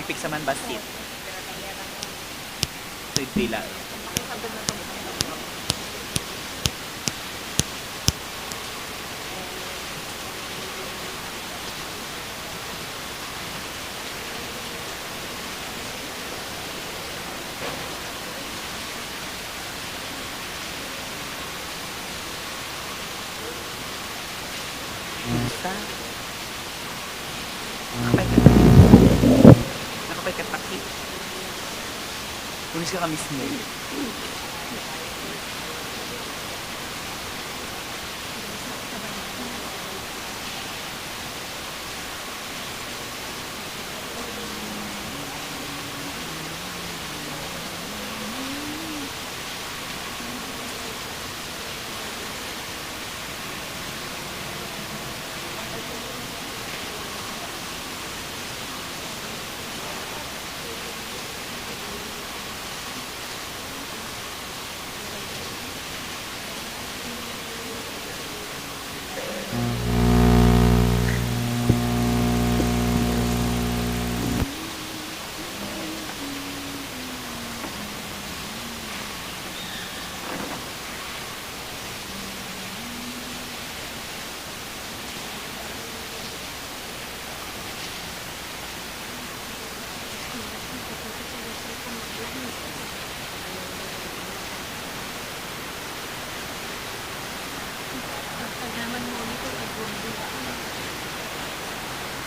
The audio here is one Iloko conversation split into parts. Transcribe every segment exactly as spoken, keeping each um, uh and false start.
Piksa man bassit. Ito'y dila. Isa. Nakapay ka takip. Nakapay ka takip. Pulis ka kami snake.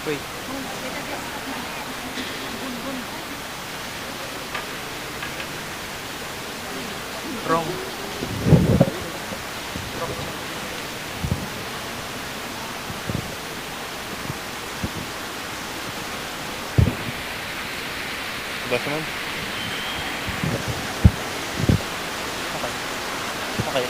Uy. Wrong. Basta man. Okay. Okay.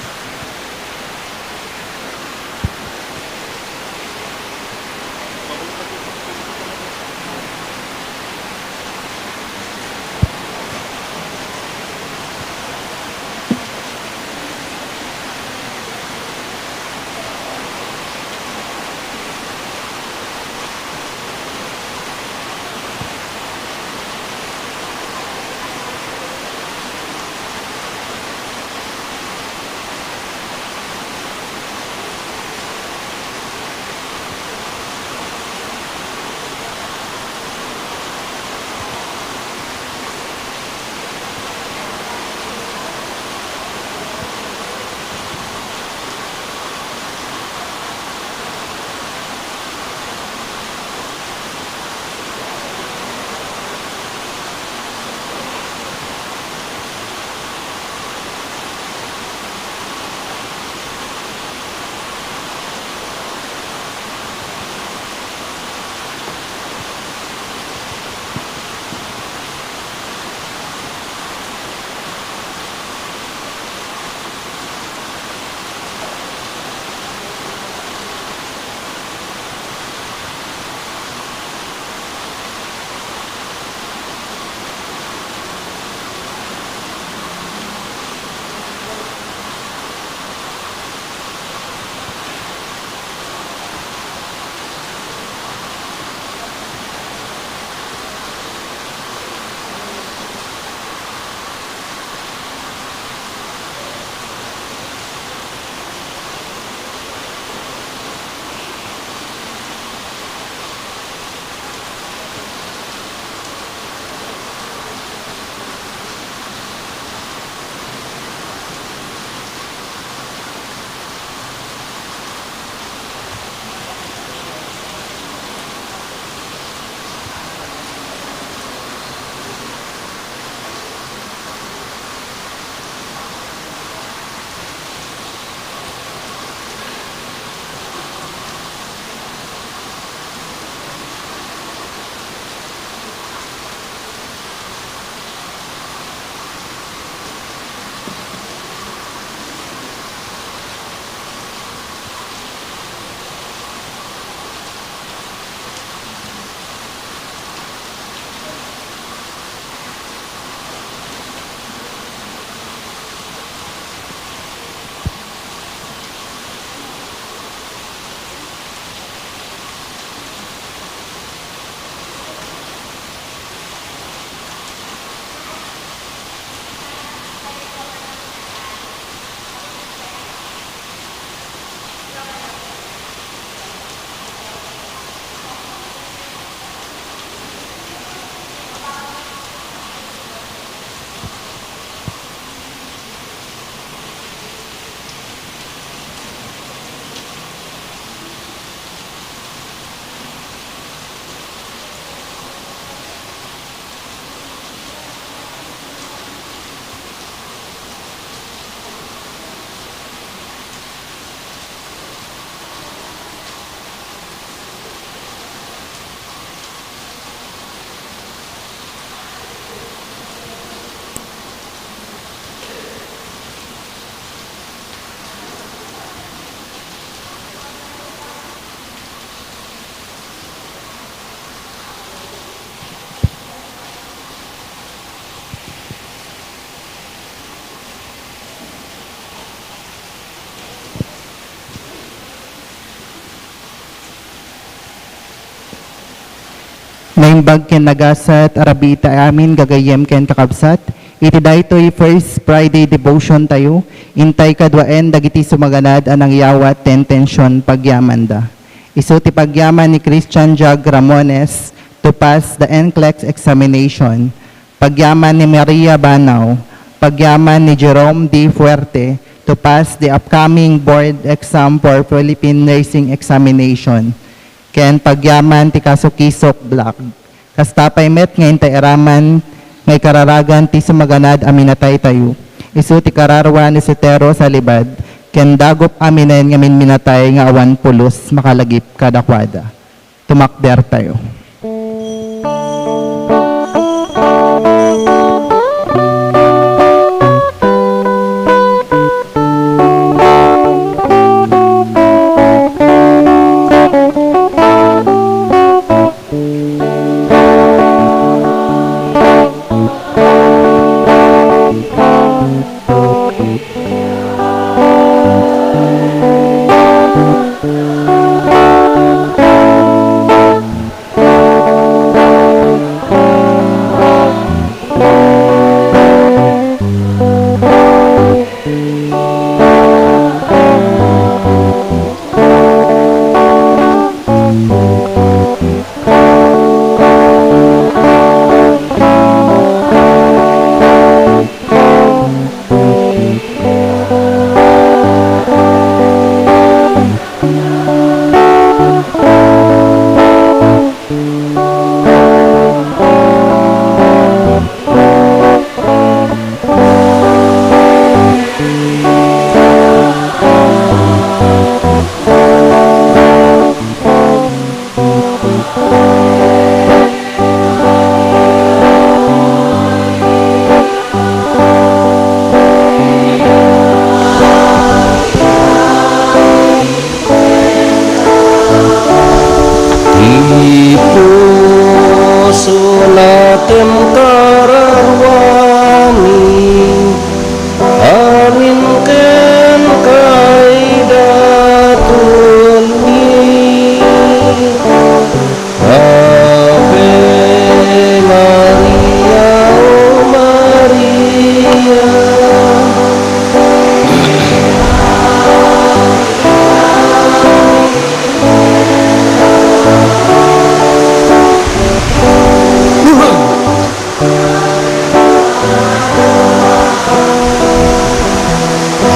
Naimbag ken nagasat a rabii ita amin, gagayyem ken kakabsat, iti daytoy First Friday devotion tayo, intay kaduaen dagiti sumaganad a nangyawat ti intention pagyamanda. Isu ti pagyaman ni Christian Jag Ramones to pass the NCLEX examination, pagyaman ni Maria Banao, pagyaman ni Jerome D. Fuerte to pass the upcoming board exam for Philippine Nursing Examination, ken pagyaman ti Kasukisok Vlog. Kasta pay met nga intay iraman nga ikararagan ti sumaganad a minatay tayo. Isu ti kararua ni Sotero Salibad, ken dagup aminen nga minminatay nga awan pulos makalagip kadakuada. Tumakder tayo. Ti puso natem kararuami, amin ken kaidatonmi. Ave Maria, O Maria.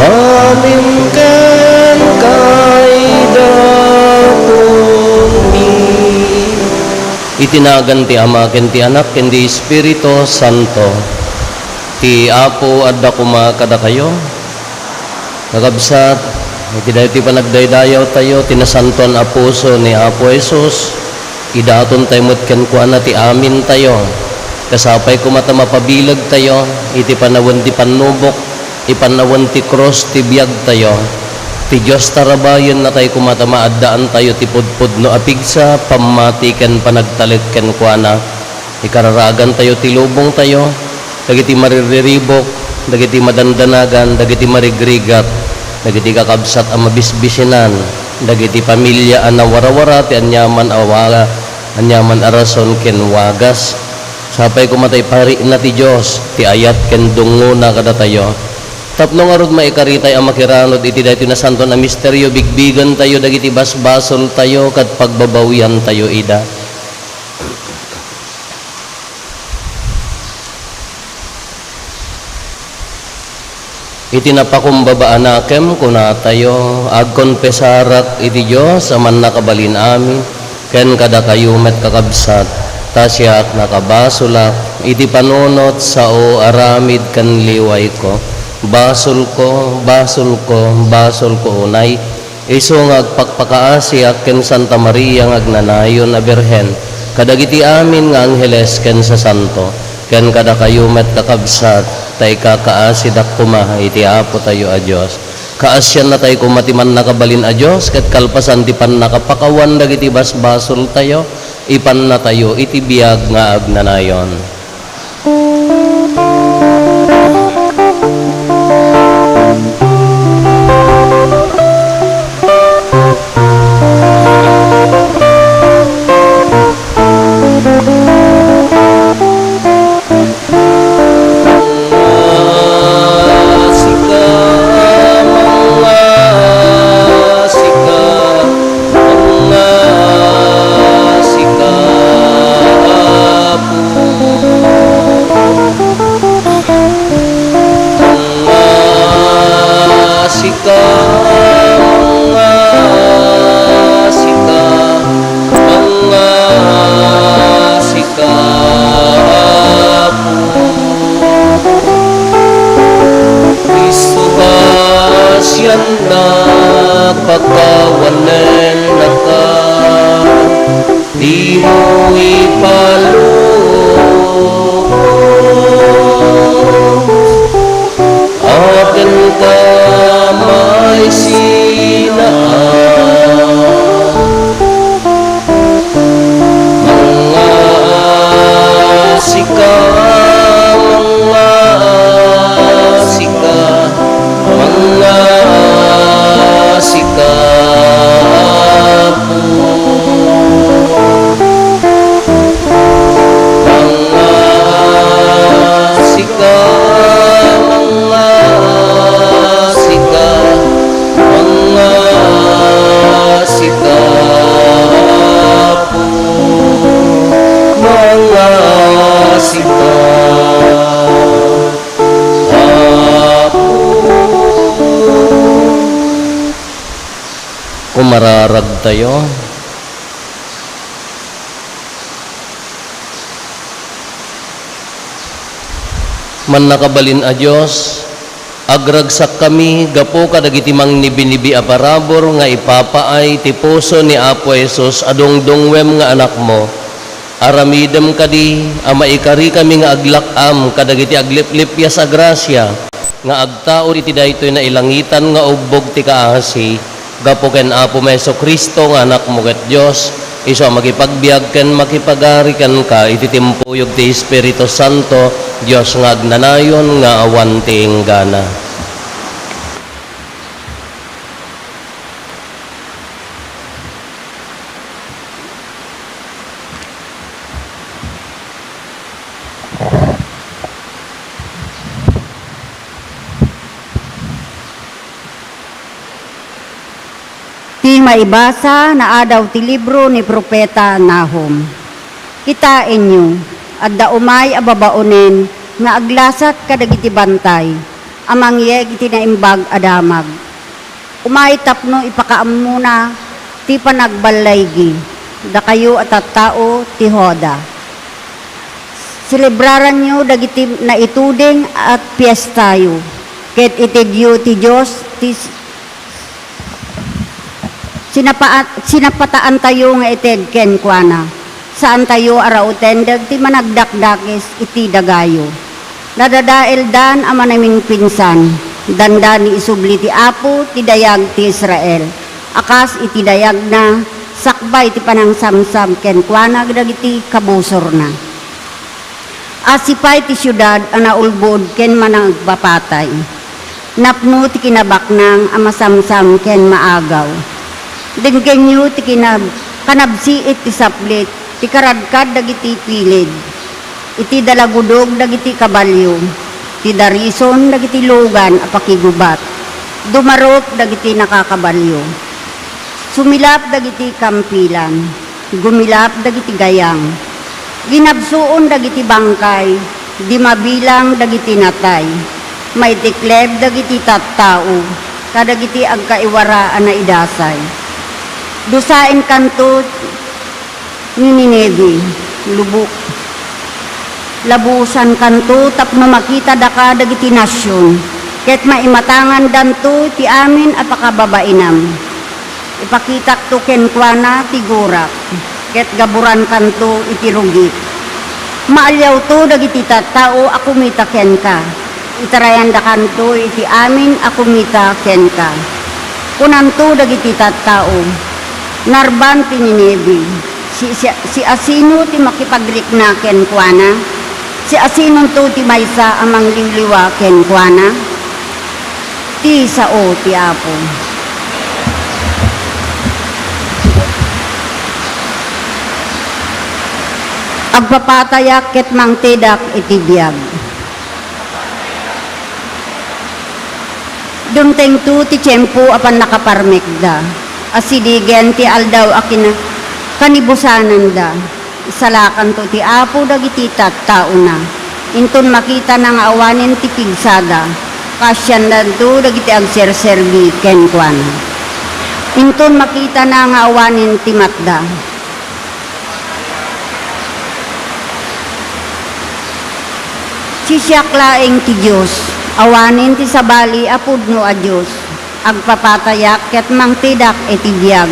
Amin ken kaidatonmi. Iti nagan ti Ama, ken ti Anak, ken ti Espiritu Santo. Ti Apo adda koma kadakayo. Kakabsat, iti daytoy panagdaydayawtayo ti nasantoan a puso ni Apo Jesus, idatontayo met kenkuana ti amintayo. Kasapay koma ta mapabilegtayo iti panawen ti pannubok, ipanawen ti krus ti biagtayo. Ti Dios tarabayennatay koma ta maaddaantayo ti pudpudno a pigsa, pammati ken panagtalek kenkuana. Ikararagantayo ti lubongtayo dagiti marirriribuk, dagiti madandanagan, dagiti marigrigat, dagiti kakabsat a mabisbisinan, dagiti pamilia a nawarawara ti aniaman a wa-, aniaman a rason ken wagas. Sapay koma ta iparikna ti Dios ti ayat ken dungngona kadatayo. Tapno ngarud maikaritay a makiranud iti daytoy nasantoan a misterio, bigbigentayo dagiti basbasoltayo ket pagbabawiantayo ida. Iti napakumbaba a nakem, kunatayo, agkonfesarak iti Dios a Mannakabalin-amin, ken kadakayo met, kakabsat, ta siak nakabasolak iti panunot sao aramid ken liwayko. Basolko, basolko, basolko unay. Isu nga agpakpakaasiak ken Santa Maria nga agnanayon a Birhen, kadagiti amin nga angheles ken sasanto, ken kadakayo met, kakabsat, ta ikakaasidak koma iti Apotayo a Dios. Kaasiannatay koma ti Mannakabalin a Dios, ket kalpasan ti pannakapakawan dagiti basbasoltayo, ipannatayo iti biag nga agnanayon. Palubos a kenka maisinaan. Mangngaasika, mangngaasika, mangngaasika, Apo. Mangngaasika, mangngaasika, mangngaasika, Apo. Mangngaasika, Apo. Kumararagtayo. Mannakabalin a Dios, agragsakkami gapu kadagiti mangnibinibi a parabur nga ipapaay ti puso ni Apo Jesus a dungdungngoem nga Anakmo. Aramidem kadi a maikarikami nga aglak-am kadagiti agliplippias a grasia nga agtaud iti daytoy nailangitan nga ubbog ti kaasi, gapu ken Apomi Jesu-Cristo nga Anakmo ket Dios, isu a makipagbiag ken makipagari kenka iti timpuyog ti Espiritu Santo, Dios nga agnanayon nga awan ti inggana. Ti maibasa naadaw ti libro ni Profeta Nahum. Kitaenyo, adda umay a babaonen nga aglasat kadagiti bantay a mangyeg iti naimbag a damag. Umay tapno ipakaammona ti panagballaygi, dakayo a tattao ti Juda. Selebraranyo dagiti naituding a piestayo, ket itedyo ti Dios ti s-, sinapa-, sinapataantayo nga ited kenkuana. Saantayo a rauten dagiti managdakdakes iti dagayo. Nadadaeldan a manamingpinsan, dandani isubli ti Apo ti dayag ti Israel a kas iti dayagna sakbay ti panangsamsam kenkuana dagiti kabusorna. Asi pay ti siudad a naulbod ken managpapatay. Napno ti kinabaknang a masamsam ken maagaw. Denggenyo ti kinab-, kanabsiit ti saplit ti karadkad dagiti pilid. Iti dalagudog dagiti kabalio, ti darison dagiti lugan a pakigubat. Dumarup dagiti nakakabalio. Sumilap dagiti kampilan. Gumilap dagiti gayam. Ginabsuon dagiti bangkay, di mabilang dagiti natay. Maitikleb dagiti tattao kadagiti agkaiwara a naidasay. Dusaenkanto ni Nineve, lubo-, labusankanto tapno makita daka dagiti nasion, ket maimatangandanto ti amin a pakababainam. Ipakitakto kenkuana ti gurak, ket gaburankanto iti rugik. Maaliawto dagiti tattao a kumita kenka. Itarayandakanto iti amin a kumita kenka. Kunanto dagiti tattao, "Narban ti Nineve, si-, si-, siasino ti makipagrikna kenkuana? Siasinonto ti maysa a mangliwliwa kenkuana?" Ti sao ti Apo. Agpapatayak ket mangtedak iti biag. Dumtengto ti tiempo a pannakaparmekda. Asidegen ti aldaw a kina-, kanibusananda. Isalakanto ti Apo dagiti tattaona. Inton makitana nga awanen ti pigsada, kaasiandanto dagiti agserserbi kenkuana. Inton makitana nga awanen ti matda, siak laeng ti Dios, awanen ti sabali a pudno a Dios. Agpapatayak ket mangtedak iti biag.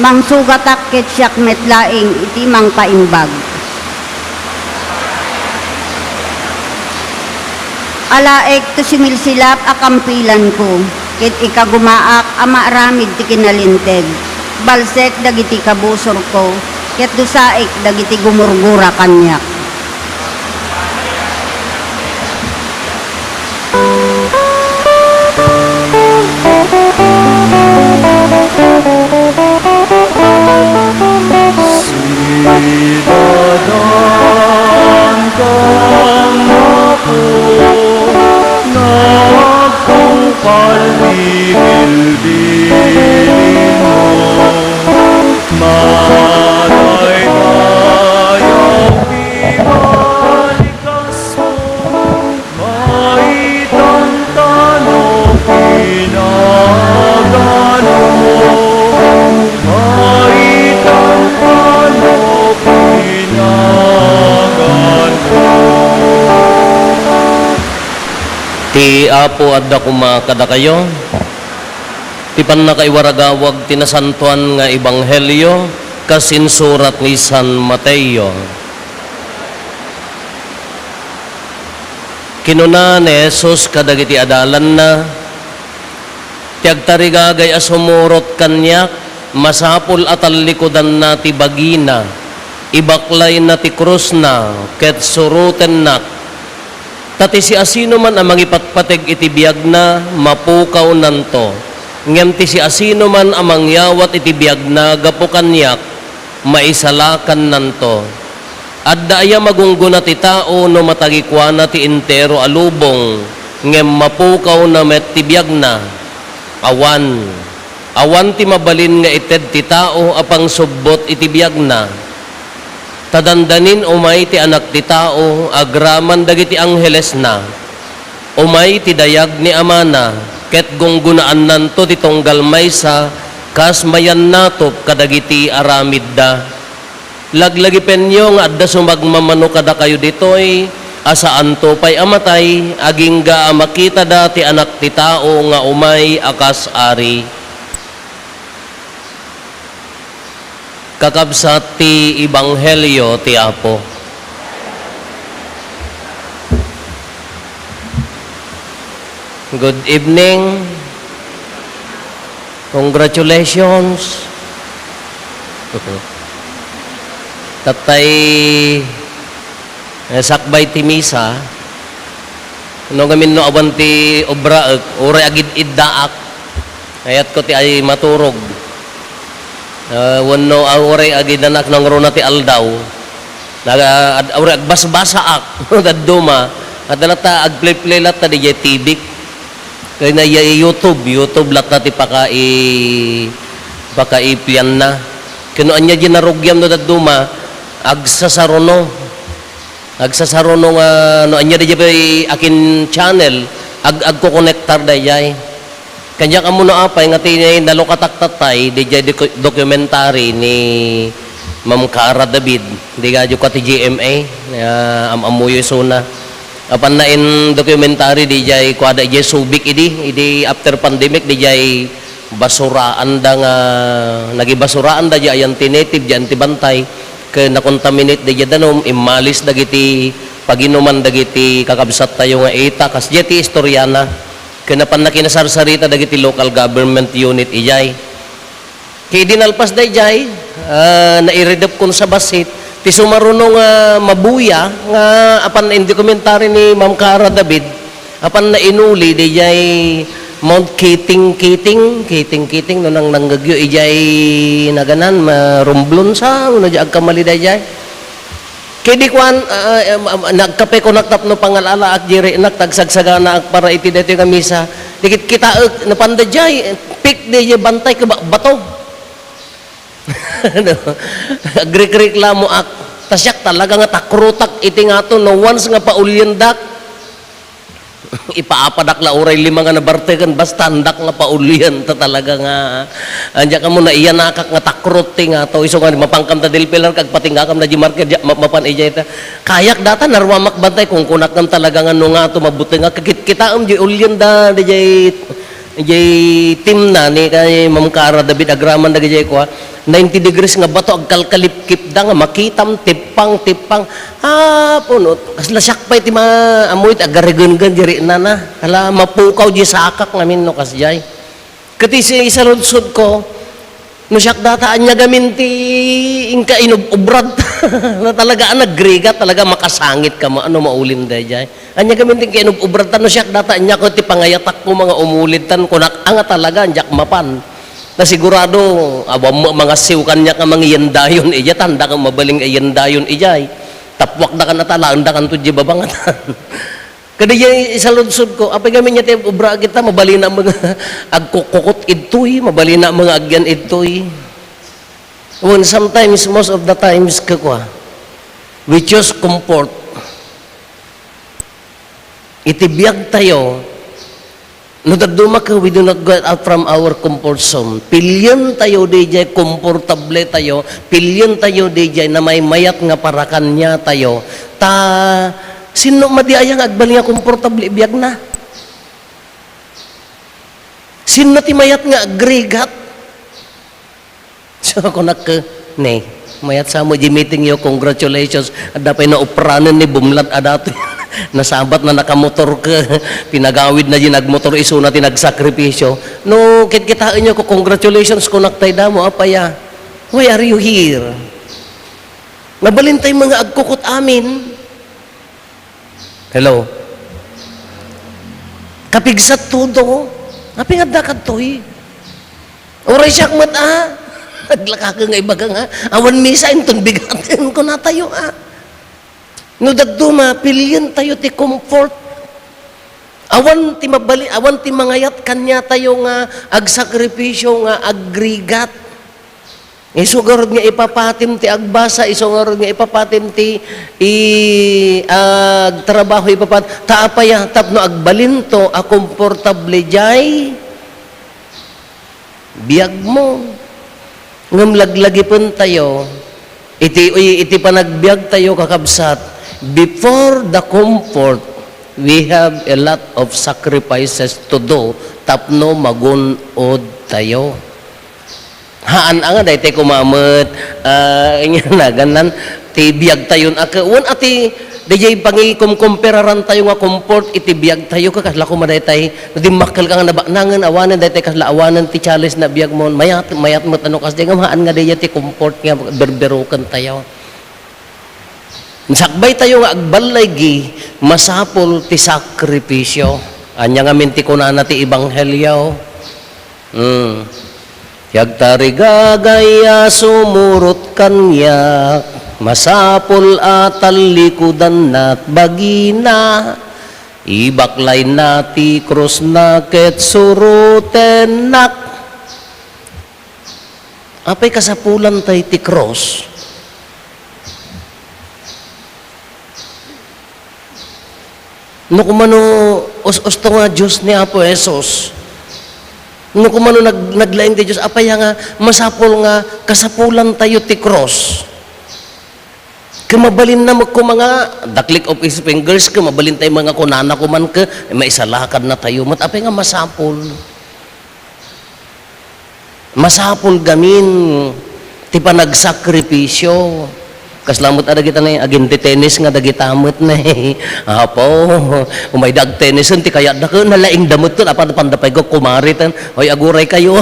Mangsugatak ket siak met laeng iti mangpaimbag. Alaek ti similsilap a kampilanko, ket ikagumaak a maaramid ti kinalinteg. Balsek dagiti kabusorko, ket dusaek dagiti gumurgura kaniak. Sidadangkang Apo, nagtungpal ti bilbilinmo. Mataytayaw ti balikasmo. Maitan tano pinagano, maitan tano pinagano. Ti Apo adda koma kadakayo. Ti pannakaiwaragawag ti nasantoan nga ebanghelio kas insurat ni San Mateo. Kinuna ni Jesus kadagiti adalanna, "Ti agtarigagay a sumurot kaniak, masapul a tallikudanna ti bagina, ibaklayna ti krusna, ket surotennak. Ta ti siasinoman a mangipatpateg iti biagna, mapukawnanto. Ngem ti siasinoman a mangyawat iti biagna gapu kaniak, maisalakannanto." Adda aya magunggona ti tao no matagikuana ti entero a lubong, ngem mapukawna met ti biagna? Awan. Awan ti mabalin nga ited ti tao a pangsubbot iti biagna. Ta dandanin umay ti Anak ti Tao agraman dagiti anghelesna. Umay ti dayag ni Amana, ket gunggonaannanto ti tunggal maysa kas mayannatop kadagiti aramidda. Laglagipenyo nga adda sumagmamano kadakayo ditoy a saanto pay a matay, agingga a makitada ti Anak ti Tao nga umay a kas Ari. Kakabsat ti Ebanghelio ti Apo. Good evening. Congratulations. Tatay, eh, sakbay ti misa. No ngamin no awan ti obraek, uray agid-iddaak. Kayatko ti ay maturog. Ah, wenno, ah, uray agidanak nangruna ti aldaw. Naga-, ad-, uray agbasbasaak. Dadduma. Adda latta agplay-play latta didiay T V. Kay na iya YouTube, YouTube latta ti pakai-, pakaiplianna. Ken no ania diay narugiam no dadduma, agsasaruno. Agsasaruno nga no ania diay akin channel, ag-, agkokonektar daydiay. Kaniak ammo no apay nga ti nalukatak tatay, diay docu-, documentary ni Ma'am Cara David, di gayo ka ti G M A, nga am-ammoyo isuna. Apan na in documentary diay kuada diay Subic idi, idi after pandemic diay basuraanda nga, nagibasuraanda diay ayan ti native, diay ti bantay, ken nakontaminate diay danum, immalis dagiti paginuman dagiti kakabsattayo nga ita, kas diay ti istoriana. Ken napan nakinasarsarita dagiti local government unit idiay. Ket idi nalpas daydiay, ah, nairidepkon sa bassit, ti sumaruno nga mabuya nga apan in documentary ni Ma'am Cara David, apan nainuli daydiay Mount Kiting, Kiting, Kiting, Kiting, no nang nanggegyo idiay naganan, ma-, Romblon sa, no diay agkamali daydiay. Ket idi kuan, ah, em, am, nagkape kunak tapno pangal-alaak diay renak, tagsagsaganaak para iti daytoy nga misa. Di kitkitaek, napanda diay, pik diay bantay ket ba-, bato. No? Agrikreklamoak. Ta siak talaga nga takrotak iti ngato, no once nga pauliendak. Ipaapadak la uray lima nga nabarteken, basta andak nga paulien ta talaga nga, ania kamo, naiyanakak nga takrot ti ngato. Isu nga mapankam ta Del Pilar, kag patinggakam na di market, dia, ma-, mapan idiay ta. Kayak data, naruamak bantay, kung kunak ngem talaga nga no ngato, mabutengak, kitkitaem di ulien da, di jay Jay team na ni kay Ma'am Cara David agraman dagijay kua, ninety degrees nga bato agkalkalipkipda nga makitam, tippang, tippang. Ah, puno. Kasla siak pay ti ma-, amoy ti agarigengen diri nana. Ala, mapukaw di sakak ngamin no kasjay. Ket isi-, isaludsod ko, no siak data, ania gamin ti inka inub-ubrad? Na talaga, ah, nagrigat, talaga makasangit ka mo, ano maulim dayjay? Ania gamin ti inka inub-ubrad ta, no siak data, ania ko ti pangayatak ko, mga umulid tan, kunak, anga talaga, diak mapan. Na sigurado, awan mo, mga siw kaniak nga mangiyandayon, ija, tanda kang mabaling iyandayon, ijay. Tapwak da kan atalaen da kan to, di babangatan. Kada iya isaludsod ko, apay kami niya ti obra kita, mabalina mga agkukukot idtoy, mabalina mga agyan idtoy. When sometimes, most of the times, kakwa, we choose comfort. Iti biag tayo, no dadduma ka, we do not go out from our comfort zone. Pilien tayo, di jay komportable tayo, pilien tayo, di jay namaymayat nga para kanya tayo. Ta, Sinno madi aya nga agbali nga komportable biag na? Sinno ti mayat nga agrigat? So, kunak ka, ne, mayat sa mo di meeting yo, congratulations. Adda pay naupranen ni bumlat a datoy. Nasabat na nakamotor ka. Pinagawid na di nagmotor, isuna ti nagsakripisyo. No, kitkitaen yo ko, congratulations, kunak tay damo, apaya. Why are you here? Mabalin tay mga agkukot amin. Hello? Kapigsat todo. Apay nga adda kadtoy? Uray siak met, a. Naglaka ka nga ibaga nga, awan misa, inton bigaten ko natayo, a. No dadduma, pilien tayo ti comfort. Awan ti mabali-, awan ti mangayat kanya tayo nga agsakripisyo, nga agrigat. Isu ngarud nga ipapatim ti agbasa, isu ngarud nga ipapatim ti i-, agtrabaho, ipapat-, ta apaya, tapno agbalinto a komportable jay biagmo. Ngem laglagipentayo, iti, iti panagbiagtayo, kakabsat, before the comfort, we have a lot of sacrifices to do tapno magun-od tayo. Haan a nga daytoy kumamet, ah, inyanagan nan, ti biagtayon a ke-, wen a ti, dayjay pangikumkumperaran tayo nga comfort iti biagtayo, ka-, kasla koma daytay, no dimmakkel ka nga nabaknangen, awanen daytay kasla awanen ti challenge na biagmo, mayat, mayat met ano kasdi, ngem haan nga dayjay ti comfort nga berberoken tayo. Sakbay tayo nga agballaygi, masapul ti sakripisyo. Ania ngamin ti kunana ti ebanghelio? Hmm. Ti agtarigagay a sumurot kaniak, masapul a tallikudanna ti bagina, ibaklayna ti krusna ket surotennak. Apay kasapulan tay ti krus? No kumano us-usto nga Dios ni Apo Jesus, no kumano nag-, naglaing ti Dios, apay nga masapul nga kasapulan tayo ti krus? Ket mabalinna met koma nga the click of his fingers, ket mabalin tayo mga kunana kuman ket maisalakadna tayo met, apay nga masapul. Masapul gamin ti panagsakripisyo. Kasla met a dagita nay agin ti tennis nga dagita met nay. Apo, umay da agtennisen ti kayatda ket nalaingda met ket apan panda pay kumari ten. Oy, aguray kayo.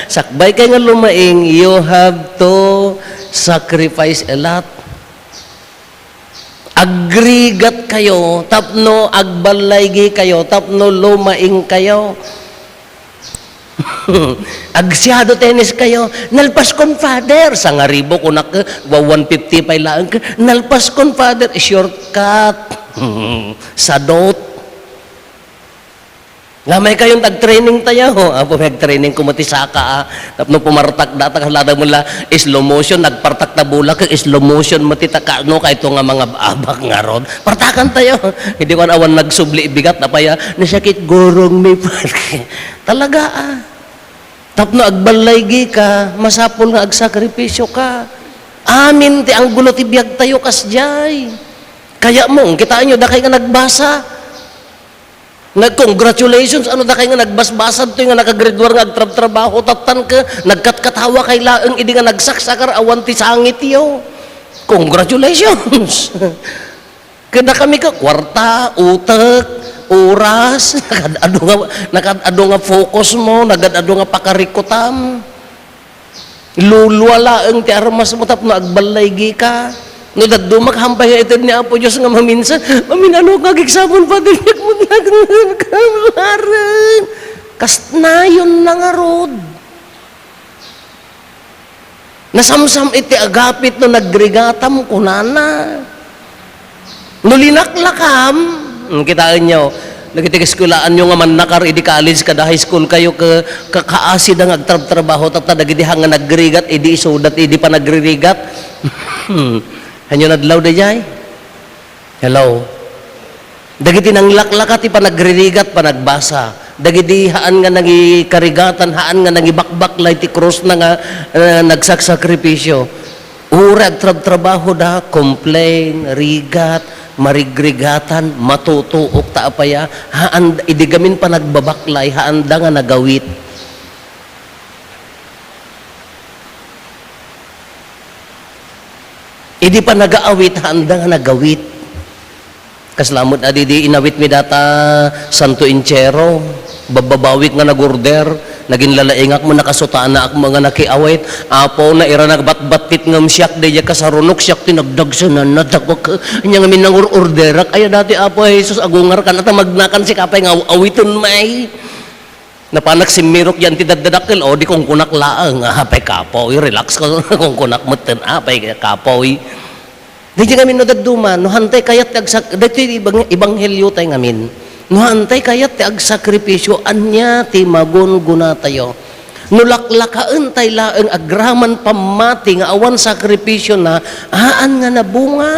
Sakbay kay nga lumaing, you have to sacrifice a lot. Agrigat kayo, tapno agballaygi kayo, tapno lumaing kayo. Agsiado tennis kayo, nalpas kon father, sangaribo kunak, wa one fifty pay laeng, nalpas kon father, shortcut. Sadot. Nga may kayon tag-training tayo. Apo, may training ko mati saka, ah. Tapno pumartak data, kalada mo la, slow motion, nagpartak ta bola, kay slow motion mati ta ka, no, kay ito nga mga abak nga ron. Partakan tayo. Hindi ko awan nagsubli, bigat na pa ya. Nasakit, gorong may parke. Talaga, ah. Tapno agballaygi ka, masapul nga agsakripisyo ka. Amin ti anggulo ti biag tayo, kasjay. Kaya mo, kitaan nyo, dakay nga nagbasa. Nga, congratulations, ano dakay nga nagbasbasad toy nga nakagraduar nga agtrabtrabaho, tattan ka, nagkatkatawa kay laeng idi nga nagsaksakar awan ti sangityo. Congratulations! Kada kami ka, kwarta, utek, oras, nagad-adu nga, nagad-adu nga focus mo, nagad-adu nga pakarikutam. Lulua laeng ti armas mo tapno agballay gika. No dadduma ka, hampay nga ited ni Apo Dios nga maminsan, "Mamin, ano nga agiksamon, Father Jack, maglagnag ka, maren." Kastnayon na ngarud. Nasamsam iti agapit no nagrigatam, kunana. No linaklakam, hmm, kitaenyo, dagiti kaeskwelaan yo nga mannakar idi college kada high school kayo, ke-, kakaasida nga agtrabtrabaho, tapno dagiti hang nga nagrigat idi isudat idi panagririgat. Hanyo nadlaw dayjay? Hello? Dagiti nanglaklaka ti panagririgat, panagbasa. Dagiti haan nga nangikarigatan, haan nga nangibakbaklay ti krusna nga, eh, nagsaksakripisyo. Uray agtrabtrabahoda, complain, rigat, marigrigatan, matutuok ta apaya, haan, idi gamin panagbabaklay, haanda nga nagawit. Idi panagaawit, haanda nga nagawit. Kasla met adi di inawitmi data Santo Entierro. Babbabawik nga nag-order, naginlalaingak mo, nakasutanaak mo nga nakiawit. Apo, naira nagbatbattit ngem siak, daydiay kasarunok, siak ti nagdagsenanna, tapok. Anya ngamin nangur-orderak, aya dati, Apo Jesus, agungarkan, ata magnakan sika pay nga aw-, awiten may. Napanak simmirok diay ti daddadakkel, o, di kungkunak laeng, "Ah, apay kapoy, relax ka," kungkunak metten, "Ah, apay kapoy." Daydiay ngamin no dadduma, no haantay kayat ti agsak-, daytoy ibang-, ebanghelio tay ngamin. No haantay kayat ti agsakripisyo, ania ti magungunatayo? No laklakaen tay laeng agraman pammati nga awan sakripisyona, haan nga nabunga.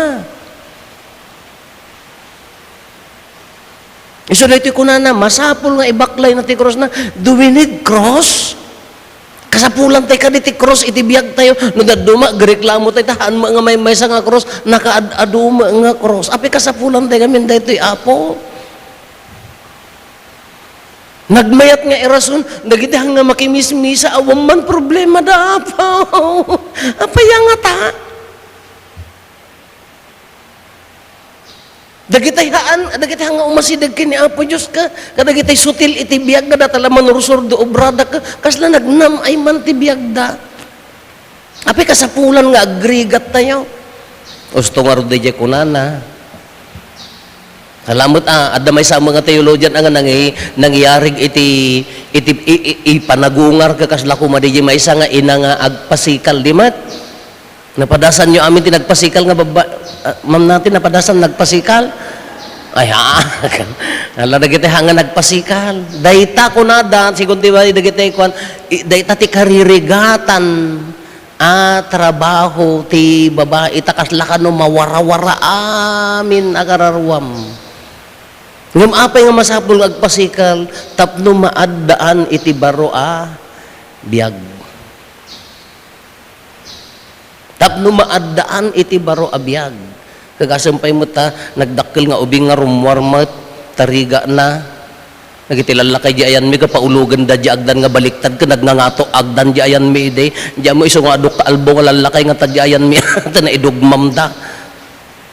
Isu daytoy kunana, masapul nga ibaklayna ti krusna. Do we need cross? Kasapulan tay kadi ti cross iti biag tayo. No dadduma, agreklamo tay, ta haan met nga maymaysa nga cross, nakaad-adu met nga cross. Apay kasapulan tay ngamin daytoy, Apo? Nagmayat nga irason, dagiti hang nga makimismisa, awan man problemada, Apo. Apay a ngata? Dagitay haan, dagitay haan nga umasideg ken ni Apo Dios ka, kadagitay sutil iti biag nga data la manursuro ti obrada ka, kasla nagnam-ay man ti biagda. Apay kasapulan nga agrigat tayo? Usto ngarud daydiay kunana. Salamat, ah, adda maysa nga teologian nga nangi-, nangiyarig iti, iti, i, i, ipanagungar ka kasla koma daydiay maysa nga ina nga agpasikal, di met? Napadasanyo amin ti nagpasikal nga babba-, ah, Ma'am Nati, napadasan nagpasikal? Ay, ha? Ala, dagiti hang nga nagpasikal. Dayta kunada, sigun ti dagiti kuan, i-, dayta ti karirigatan a trabaho ti babai, ta kasla kano mawarawara amin a kararuam. Ngem apay nga masapul nga agpasikal? Tapno maaddaan iti baro a biag. Tapno maaddaan iti baro a biag. Kagasem pay met ta, nagdakkel nga ubing nga rummuar met, tarigana. Dagiti lallakay di ayanmi, kapaulogenda di agdan nga baliktad, ken nagngangato agdan di ayanmi idi. Di mo isu nga adu ka albo nga lallakay nga ta di ayanmi, ta naidugmamda.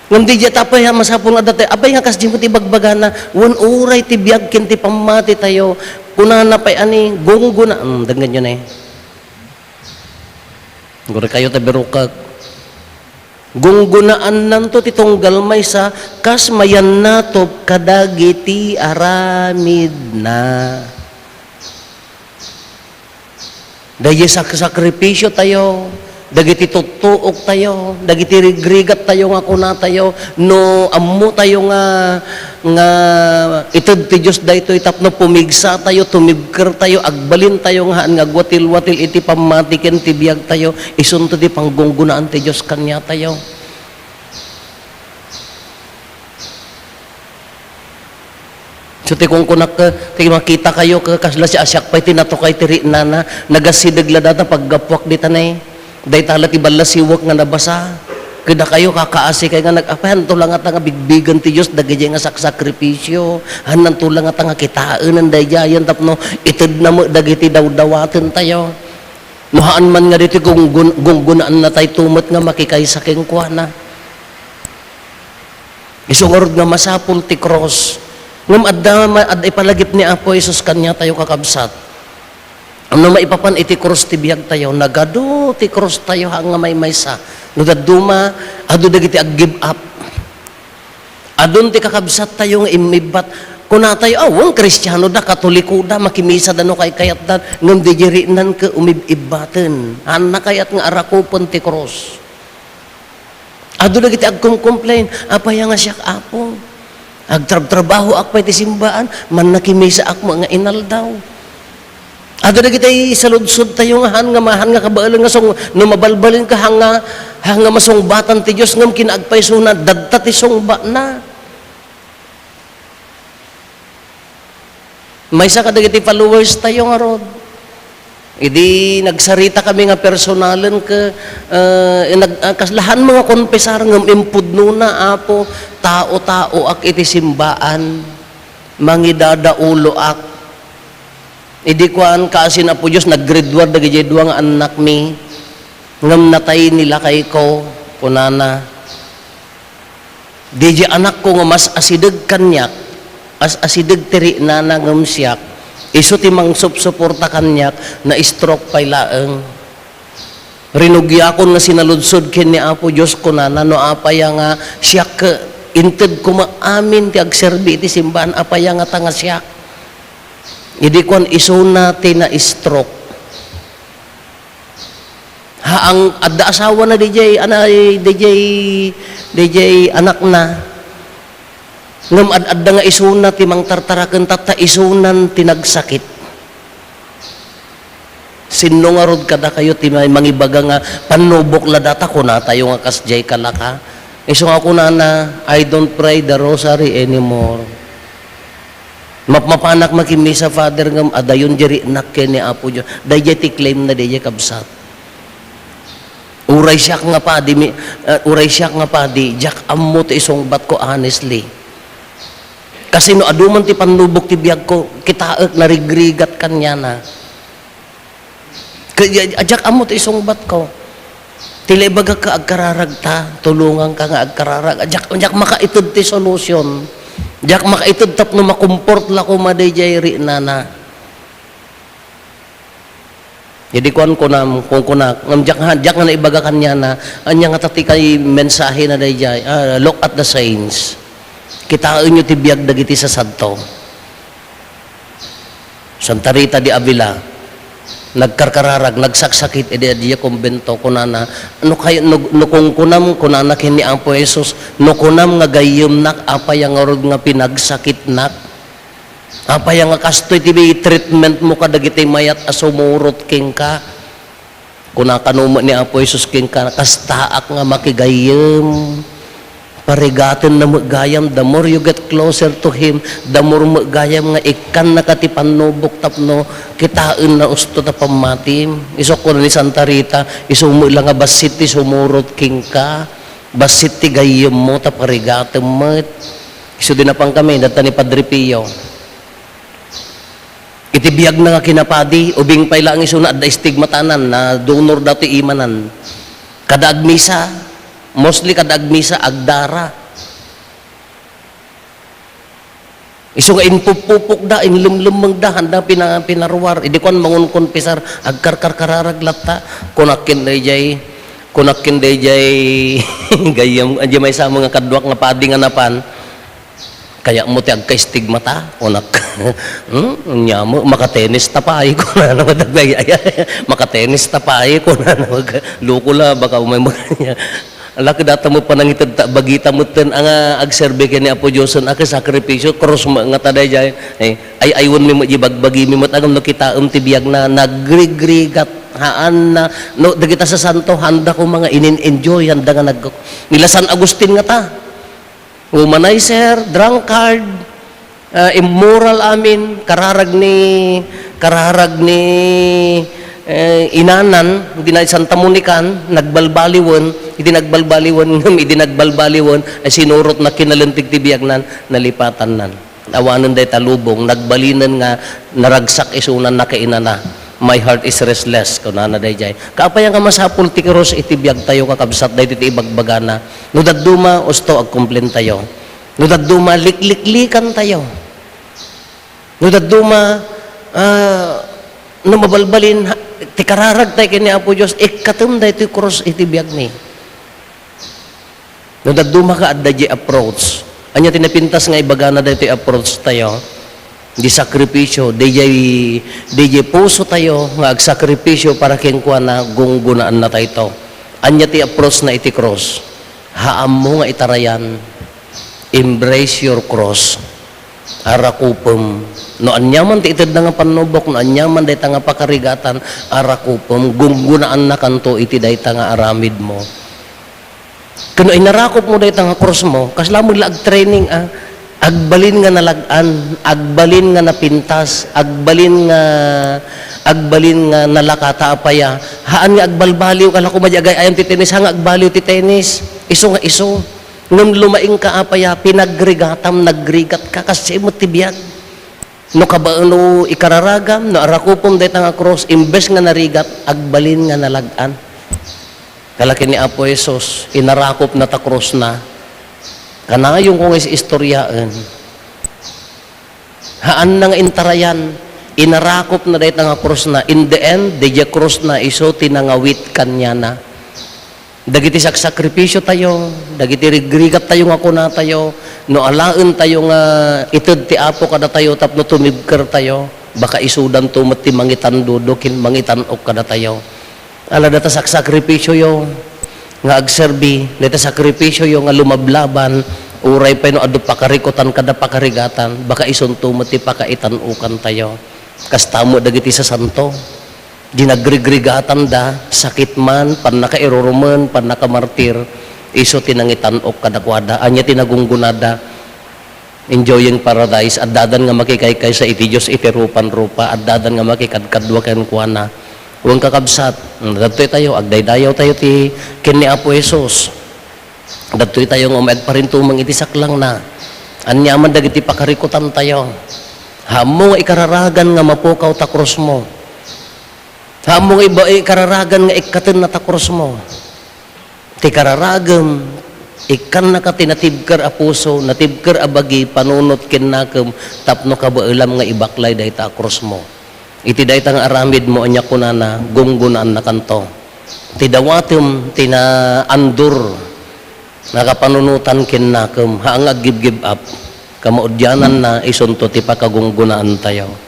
Ngem di ta apay a masapul nga adda tayo, apay nga kasdi met ti bagbagana, wen uray ti biag ken ti pammati tayo, kunana pay a ni, gunggona, hmm, denggenyo ne. Guri kayo ta birukek. Gunggonaannanto ti tunggal maysa kas mayannatop kadagiti aramidna. Daydi sak-, sakripisyo tayo, dagiti tuttuok tayo, dagiti rigrigat tayo nga kuna tayo, no ammo tayo nga nga ited ti Dios daytoy tapno pumigsa tayo, tumibker tayo, agbalin tayo nga haan nga agwatilwatil iti pammati ken ti biag tayo, isunto ti panggunggonaan ti Dios kaniatayo. So, ti kunkunak, ti makita kayo, ka-, kasla si Asiak pay ti natukay ti rinana, nagasideg la data paggapuak ditanay. Dayta la ti ballasiwek nga nabasa. Kadakayo, kakaasi kay nga nag-, apayanto la ngata nga bigbigen ti Dios dagiti nga saksakripisio. Hananto la ngata nga kitaen daydiayen tapno itedna met dagiti dawdawaten tayo. No haan man nga ditoy gunggun-, gunggunaanna tayo met nga makikaysa kenkuana. Isu ngarud nga masapul ti krus. Ngem adda ma-, adda ipalagip ni Apo Jesus kaniatayo, kakabsat. No maipapan iti krus ti biagtayo, nagadu ti krustayo haan nga maymaysa. No dadduma, adu dagiti ag-give up. Adun ti kakabsattayo nga immibbat. Kunatayo, "Ah, wen, Kristiano da, Katoliko da, makimisa da no kaykayat da, ngem diay rinan ket umib-ibbaten." Haanna kayat nga arakupen ti krus. Adu dagiti agkumcomplain, "Apay nga siak, Apo? Agtrabtrabahoak pay ti simbaan, mannakimisaak met nga inaldaw." Adu dagiti saludsodtayo nga haan nga, haan nga kabaelan nga sung-, no mabalbalinka, haan nga, haan nga masungbatan ti Dios ngem kinaagpaysona, dadta ti sungbatna. Maysa kadagiti followers tayo ngarud. Idi nagsarita kami nga personalen ke, eh, nag-, ah, kas-, la haan nga konpesar ngem impudnona, "Apo, tao-taoak iti simbaan. Mangidadauloak." Idi kuan, kaasi ni Apo Dios, nag-grade one dagiti dua nga annakmi, ngem natay ni lakayko, kunana. Diay anakko nga mas asideg kaniak, as-, asideg ti rinana ngem siak, isu ti mangsupsuporta kaniak, na-stroke pay laeng. Rinugiakon nga sinaludsod ken ni Apo Dios, kunana, "No apay nga siak ket inted koma amin ti agserbi iti simbaan, apay ngata nga siak?" Idi kuan, isuna ti na-stroke. Ha, ang adda asawana diay, ana, diay, diay anakna. Ngem ad-adda nga isuna ti mangtartaraken, tatta isunan ti nagsakit. Sinno ngarud kadakayo ti may mangibaga nga pannubok la data, kunatayo nga kasdiay kalaka? Isu nga kunana, "I don't pray the rosary anymore." Mapmapanak makimisa, Father, ngem adayon di rinak ken ni Apo Dios. Daydiay ti claim na daydiay, kabsat. Uray siak nga padi, mi-, ah, uray siak nga padi, diak ammo ti isungbatko honestly. Kasi no adu man ti pannubok ti biagko, kitaek narigrigat kaniana. Kaya, diak ammo ti isungbatko. Ti la ibagak ka, agkararagta, tulonganka nga agkararag. Diak, diak makaited ti solution. Diak makaited tapno makumport la koma daydiay rinana. Idi kuan, kunam, kunkunak, ngem diak nga, diak nga naibaga kaniana, ania ngata ti kay mensahena daydiay? Ah, look at the saints. Kitaenyo ti biag dagiti sasanto. Santa Rita de Avila, nagkarkararag, nagsaksakit idi adiay kumbento, kunana, "No kay-, no, no kunkunam," kunana ken ni Apo Jesus, "no kunam nga gayyemnak, apay ngarud nga pinagsakitnak? Apay nga kastoy ti treatment mo kadagiti mayat a sumurot kenka?" Kuna kano met ni Apo Jesus kenka, "Kastaak nga makigayyem. Parigatenna met gayam, the more you get closer to Him, the more met gayam nga ikkannaka ti pannubok tapno kitaenna usto ta pammatim." Isu kuna ni Santa Rita, "Isu met la nga bassit ti sumurot kenka, bassit ti gayyemmo ta parigatem met." Isu di napankami, data ni Padre Pio. Iti biagna nga kinapadi, ubing pay laeng isuna, adda stigmatanan, na donor daw ti imanan. Kada agmisa, mostly kada agmisa, agdara. Isu nga inpupupokda, inlemlemmengda, handa pina-, pinaruar. Idi kuan, mangunkonpisar, agkarkarkararag latta. Kunak ken daydiay, kunak ken daydiay, gayyem, diay maysa nga kaduak nga padi nga napan. Kayatmo ti agkaistigmata, kunak. Hmm? Ania met, makatennis ta pay, kunana met dagiti, ay, ay, makatennis ta pay, kunana met, loko la, baka umay mag-, ala, kadata met panangited ta, bagita metten, nga agserbi ken ni Apo Dios, a kasakripisio, krus met ngata daydiay. Eh, ay, aywen mi met, ibagbagi mi met, agam no kitaem ti biagna, nagrigrigat, haanna, no, dagita sasanto, handa koma nga inin-enjoy, handa nga nag-, nila San Agustin ngata. Womanizer, drunkard, ah, immoral amin, kararag ni, kararag ni, Eh, inanan, idi na Santa Monican, nagbalbaliwen, idi nagbalbaliwen, ngem idi nagbalbaliwen, ay sinurotna, kinalentig ti biagnan, nalipatannan. Awanen dayta lubong, nagbalinen nga naragsak isuna, nakainana. "My heart is restless," kunana daydiay. Kaapay nga masapul ti krus iti biagtayo, kakabsat, daytoy ti ibagbagana. No dadduma, usto, agkumplentayo. No dadduma, likliklikantayo. No dadduma, ah, no mabalbalin, ha, ti kararagtay ken ni Apo Dios, ikkatem daytoy krus iti biagmi. No dadduma ka, adda diay approach. Ania ti napintas nga ibagana daytoy approach tayo? Di sakripisyo, daydiay, daydiay puso tayo nga agsakripisyo para kenkuana, gunggunaannatayto. Ania ti approach na iti krus? Haammo nga itarayan, embrace your cross. Arakupem. No aniaman ti itedna nga pannubok, no aniaman dayta nga pakarigatan, arakupem. Gunggunaannakanto iti dayta nga aramidmo. Ken no inarakupmo dayta nga krusmo, kasla met la agtraining, ah. Agbalin nga nalag-an, agbalin nga napintas, agbalin nga, agbalin nga nalaka ta apay a. Haan nga agbalbaliw ka la koma di agay-ayam ti tennis, haan nga agbaliw ti tennis. Isu nga isu. Ngem lumaingka apay a, pinagrigatam, nagrigatka, kas met ti biag. No kabaelmo ikararagam, no arakupem dayta nga krus, imbes nga narigat, agbalin nga nalag-an. Kala ken ni Apo Jesus, inarakupna ta krusna. Kanayonko nga is-istoryaen. Haanna nga intarayan, inarakupna dayta nga krusna. In the end, daydiay krusna, isu ti nangawit kaniana. Dagiti saksakripisyo tayo, dagiti rigrigat tayo nga kuna tayo, no alaen tayo nga ited ti Apo kadatayo tapno tumibker tayo, baka isudanto met ti mangitandudo ken mangitan-ok kadatayo. Ala, data saksakripisyoyo nga agserbi, data sakripisyoyo nga lumablaban, uray pay no adu pakarikutan kada pakarigatan, baka isunto met ti pakaitan-okan tayo. Kasta met dagiti sasanto. Di nagrigrigatanda, sakit man, pannakairurumen, pannakamartir, isu ti nangitan-ok kadakuada. Ania ti nagunggunada? Enjoying paradise. Addadan nga makikaykaysa iti Dios iti rupan-rupa. Addadan nga makikadkadua kenkuana. Wen, kakabsat, dagtoy tayo, agdaydayaw tayo ti ken ni Apo Jesus. Dagtoy tayo nga umay agparintumeng iti saklangna. Aniaman dagiti pakarikutan tayo. Haammo nga ikararagan nga mapukaw ta krusmo. Haammo nga iba-, ikararagan nga ikkatenna ta krusmo. Ti kararagem, ikkannaka ti natibker a puso, natibker a bagi, panunot kennakem, tapno kabaelam nga ibaklay dayta a krusmo. Iti dayta nga aramidmo, ania kunana, gunggunaannakanto. Ti dawatem, ti naandur, nakapanunotan kennakem, haan nga ag-give, give up. Kamaudiananna, isunto ti pakagunggunaantayo.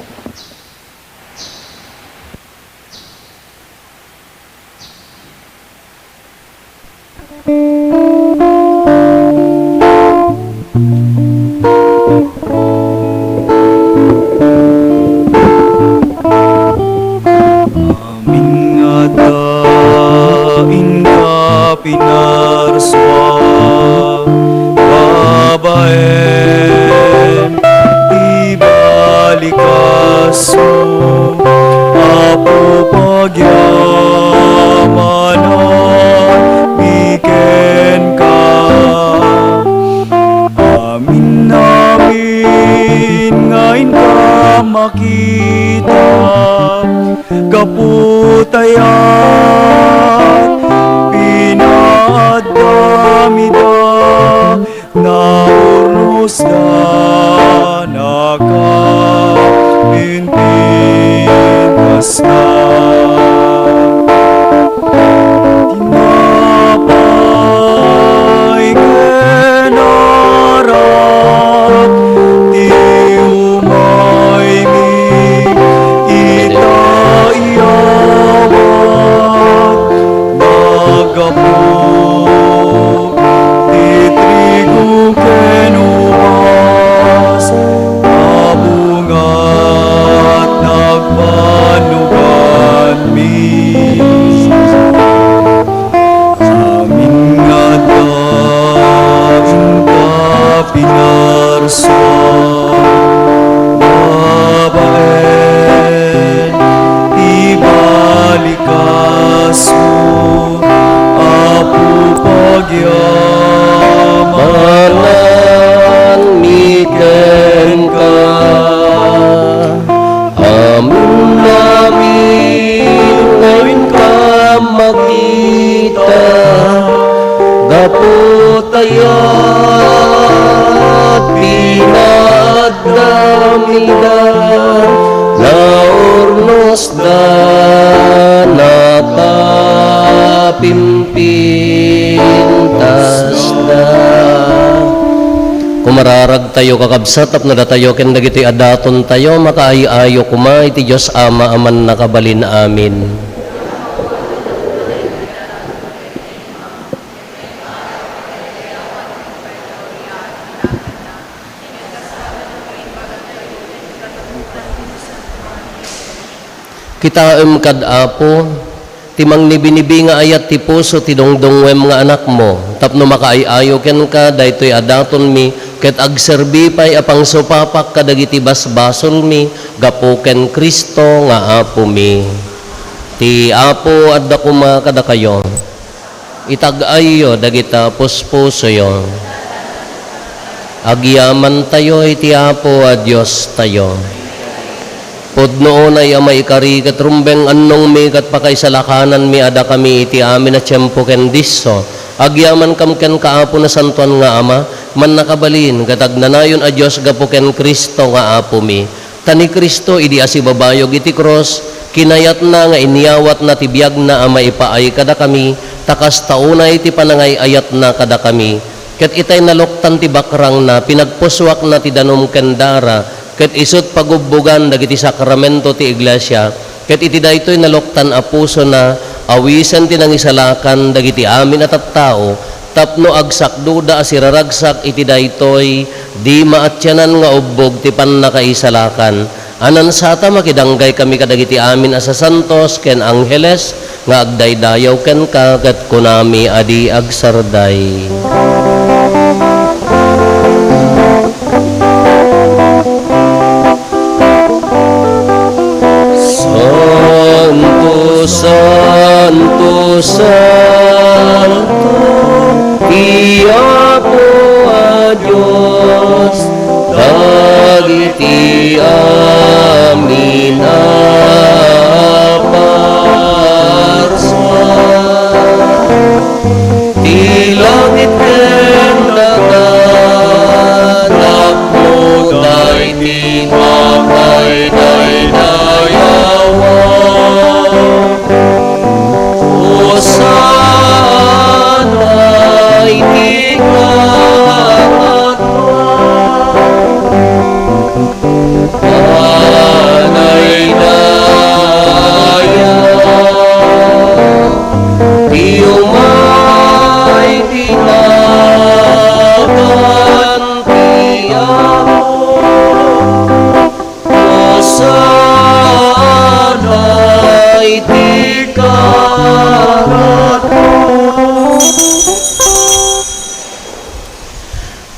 Amin nga adda inka pinarsua, babaen ti balikasmo, Apo, pagyamanan mi kenka. Amin-amin nga inka makita, gapu ta iyan, pinaadda mi da, naurnosdanaka, pimpintasna. Tinapay ken arak ti umaymi ita, iyaman Pinaddamida, naurnosda, nakapimpintasda. Kumararagtayo, kakabsat, tapno datayo ken dagiti adatontayo makaay-ayo koma iti Dios Ama a Mannakabalin. Amen. Kitaem kad Apo, ti mangnibinibi nga ayat ti puso ti dungdungngoem nga Anakmo, tapno makaay-ayo kenka daytoy a datonmi, ket agserbi pay a pangsupapak kadagiti basbasolmi gapu ken Cristo nga Apomi. Ti Apo adda koma kadakayo. Itag-ayyo dagita puspusoyo. Agyamantayo iti Apo a Diostayo. Pudno unay a maikari ket rumbeng annongmi ket pakaisalakananmi a dakami iti amin a tiempo ken disso. Agyamankam kenka, Apo, Nasantoan nga Ama, Mannakabalin ket Agnanayon a Dios gapu ken Cristo nga Apomi. Ta ni Cristo idi asibabayog iti krus, kinayatna nga inyawatna ti biagna a maipaay kadakami, ta kasta unay ti panangay-ayatna kadakami. Ket itay naluktan ti bakrangna, pinagpusuakna ti danum ken dara, ket isut' pagubbogan dagiti sakramento ti iglesia. Ket iti daytoy naluktan a pusona, awisen ti nangisalakan dagiti amin a tattao, tapno agsakdoda a siraragsak iti daytoy di maatianan nga ubbog ti pannakaisalakan. Anansata, makidanggay kami kadagiti amin a sasantos ken angheles nga agdaydayaw kenka ket kunami a di agsarday. Santo, santo, santo, ti Apo a Dios, dagiti amin a parsua. Ti langit ken daga, tapno daydi makaydaydayawa. Hosanna iti kangatoan. Panaydaya ti umay ti nagan ti Apo. Hosanna iti kangatoan.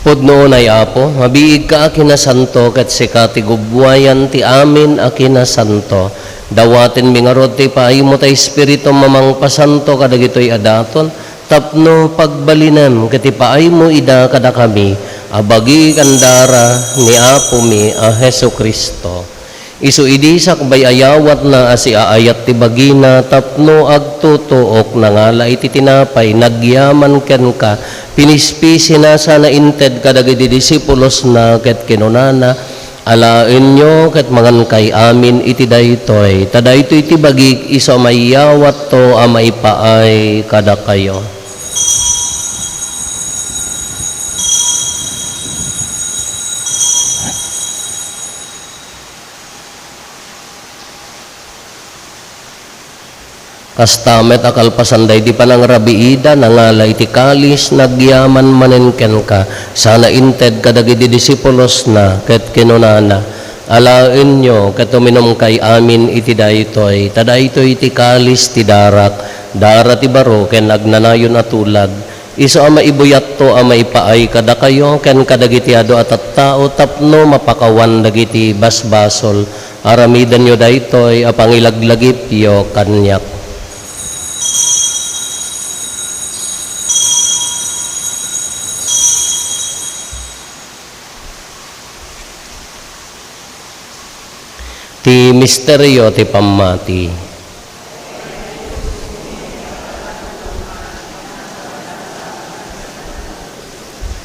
Pudno unay, Apo, mabiigka a kinasanto, ket sika ti gubbuayan ti amin a kinasanto. Dawatenmi ngarud ti ipaaymo ti Espiritum a mangpasanto kadagitoy a daton, tapno pagbalinem ket ipaaymo ida kadakami a bagi ken dara ni Apomi a Jesu-Cristo. Isu idi sakbay a yawatna a siaayat ti bagina tapno agtutuok, nangala iti tinapay, nagyaman kenka, pinispisina sana inted kadagiti disipulosna ket kinunana, "Alaenyo ket mangankay amin iti daytoy, ta daytoy ti bagik isu a mayawatto a maipaay kadakayo." Kasta met a kalpasan daydi panangrabiida, nangala iti kalis, nagyaman manen kenka, sana inted kadagiti disipulosna, ket kinunana, "Alaenyo ket uminumkay amin iti daytoy, ta daytoy ti kalis ti darak, dara ti baro ken agnanayon a tulag, isu a maibuyatto a maipaay kadakayo ken kadagiti adu a tattao tapno mapakawan dagiti basbasol. Aramidenyo daytoy a pangilaglagipyo kaniak." Ti misterio ti pammati.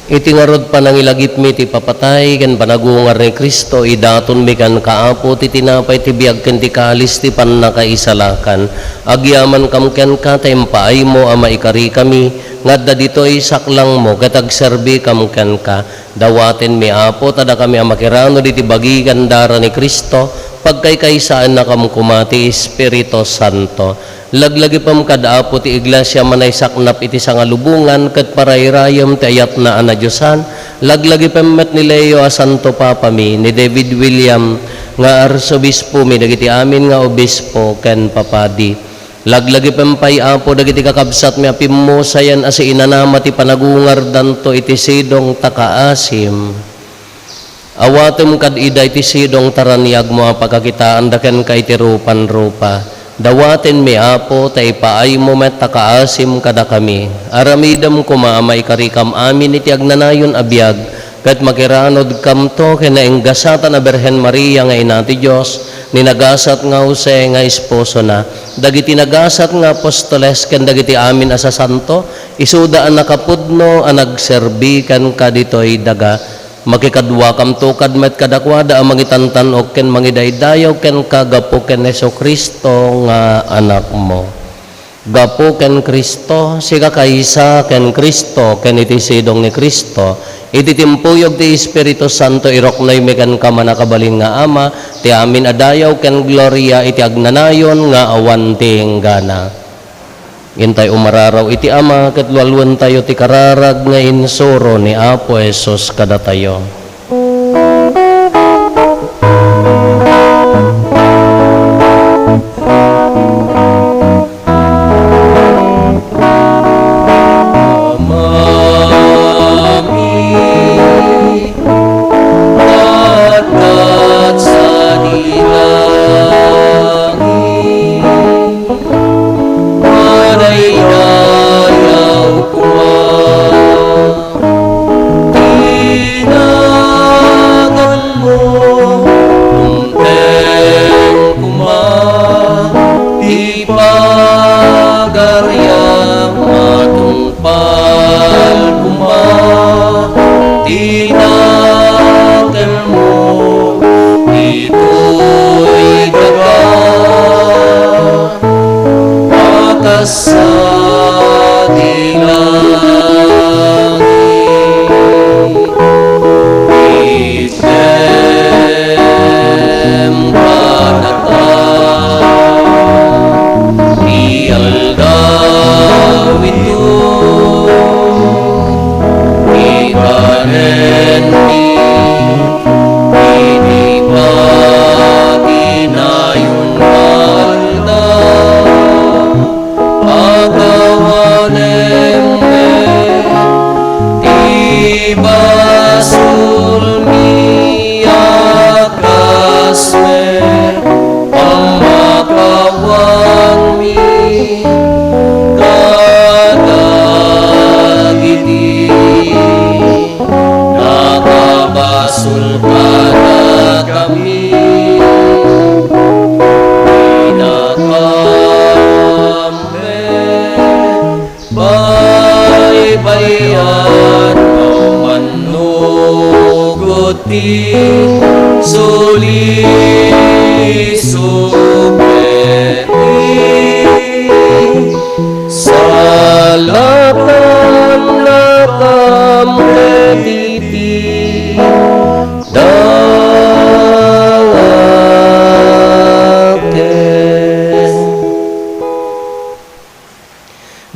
Iti ngarud panangilagipmi ti papatay ken panagungar ni Cristo, idatonmi kenka, Apo, ti tinapay ti biag ken ti kalis ti pannakaisalakan. Agyamankam kenka ta impaaymo a maikarikami nga adda ditoy saklangmo ket agserbikam kenka. Dawatenmi, Apo, ta dakami a makiranod iti bagi ken dara ni Cristo, pagkaykaysaennakam koma ti Espiritu Santo. Laglagipem kad Apo ti Iglesia a naisaknap iti sangalubongan ket parairayem ti ayatna a nadiosan. Laglagipem met ni Leo a Santo Papami, ni David William nga Arsobispomi, dagiti amin nga obispo ken papadi. Laglagipem pay, Apo, dagiti kakabsatmi a pimmusayan a siinanama ti panagungardanto iti sidong ta kaasim. Awatem kad ida iti sidong ta raniagmo a pakakitaanda kenka iti rupan-rupa. Dawatenmi, Apo, ta ipaaymo met ta kaasim kadakami. Aramidem koma a maikarikam amin iti agnanayon a biag, ket makiranodkamto ken naenggasatan a Birhen Maria nga Ina ti Dios, ni nagasat nga Jose nga esposona, dagiti nagasat nga apostoles ken dagiti amin a sasanto, isuda a nakapudno a nagserbi kenka ditoy daga. Makikaduakamto kad met kadakuada a mangitantan-ok ken mangidaydayaw kenka gapu ken Jesu-Cristo nga Anakmo. Gapu ken Cristo, sika kaysa ken Cristo, ken iti sidong ni Cristo, iti timpuyog ti Espiritu Santo, iruknoymi kenka, mannakabalin nga Ama, ti amin a dayaw ken gloria iti agnanayon nga awan ti inggana. Intay umararaw iti Ama ket lualuentayo ti kararag nga insuro ni Apo Jesus kadatayo. Amami, adda sadi langit. Madaydayaw koma ti naganmo, dumteng koma ti pagariam, matungpal koma ti naganmo ditoy daga. Makasadi langit, itdem kadata ti aldaw ito, ikanenmi iti paginayon nga aldaw. Pakawanem met ti basolmi a kas met pammakawanmi kadagiti nakabasol kadakami. Inakam met baybay-an a mannugod ti sulisog ket ti salakannakam ket iti dakes.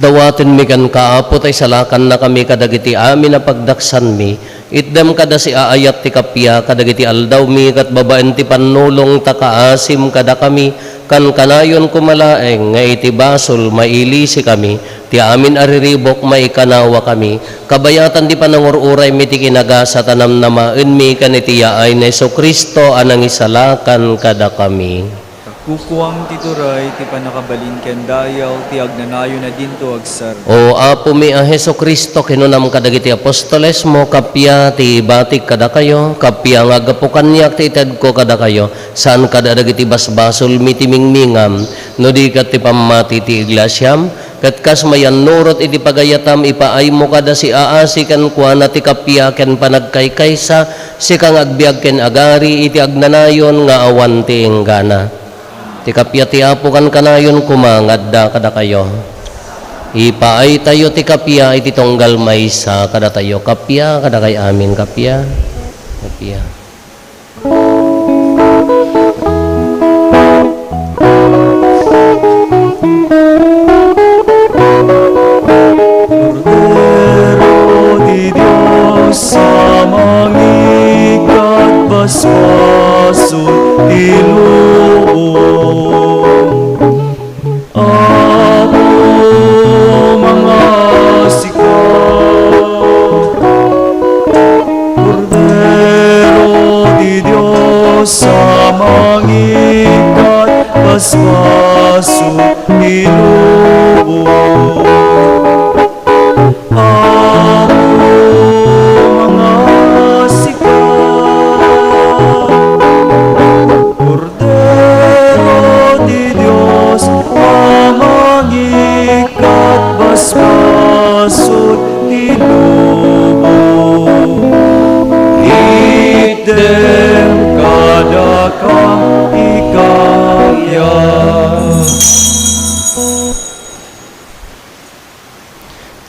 Dawatenmi kenka, Apo, ta isalakannakami kadagiti amin a pagdaksanmi. Itdem kada siaayat ti kappia kadagiti aldawmi, ket babaen ti pannulong ta kaasim kadakami, kankanayon koma laeng nga iti basol mailisikami, ti amin a riribuk maikanawakami, kabayatan ti panangur-uraymi ti kinagasat a namnamaenmi ken iti yaay ni Jesu-Cristo a nangisalakan kadakami. Kukuam ti turay ti pannakabalin ken dayaw ti agnanayon a dinto agsar. O Apomi a Jesu-Cristo, kinunam kadagiti apostolesmo, kappia ti ibatik kadakayo, kappia nga aggapu kaniak ti itedko kadakayo, saan kada dagiti basbasolmi ti mingmingam, no di ket ti pammati ti iglesiam, Ket kas mayannurot iti pagayatam, ipaaymo kada siaasi kenkuana ti kappia ken panagkaykaysa, sika nga agbiag ken agari iti agnanayon nga awan ti inggana. Ti kappia ti Apo kankanayon koma nga adda kadakayo. Ipaaytayo ti kappia iti tunggal maysa kadatayo. Kappia kadakay amin, kappia. Kappia. Kordero ti Dios a mangikkat basbasol ti lubong. Apo, mangasika. Kordero ti Dios a mangikkat basbasol ti lubong. Apo, mangasika. Kordero ti Dios a mangikkat basbasol ti lubong. Itdem kadakam ti kappia.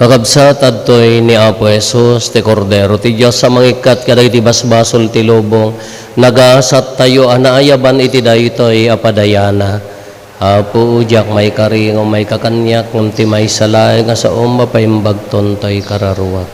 Kakabsat, adtoy ni Apo Jesus, ti Kordero ti Dios a mangikkat kadagiti basbasol ti lubong. Nagasattayo a naayaban iti daytoy a padayana. Apo, diak maikari nga umayka kaniak, ngem ti maysa laeng a saom a paimbagton toy kararuak.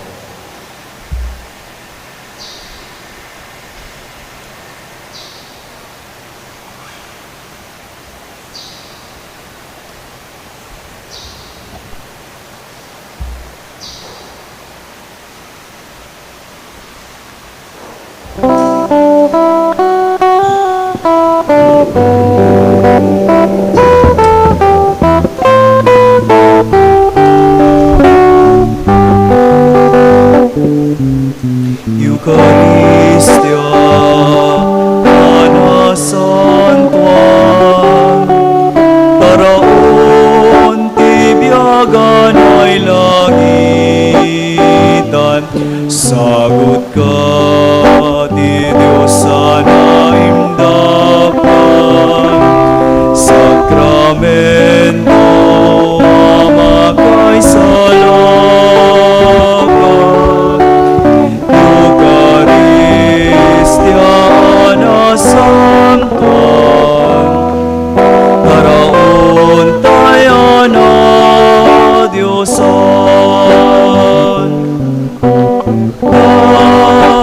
Eukaristia a nasantoan, taraon ti biag a nailangitan, sagut ka ti Dios a naimdapan, sakramento a makaisalakan, Eukaristia a nasantoan, taraon tayo na Diosan.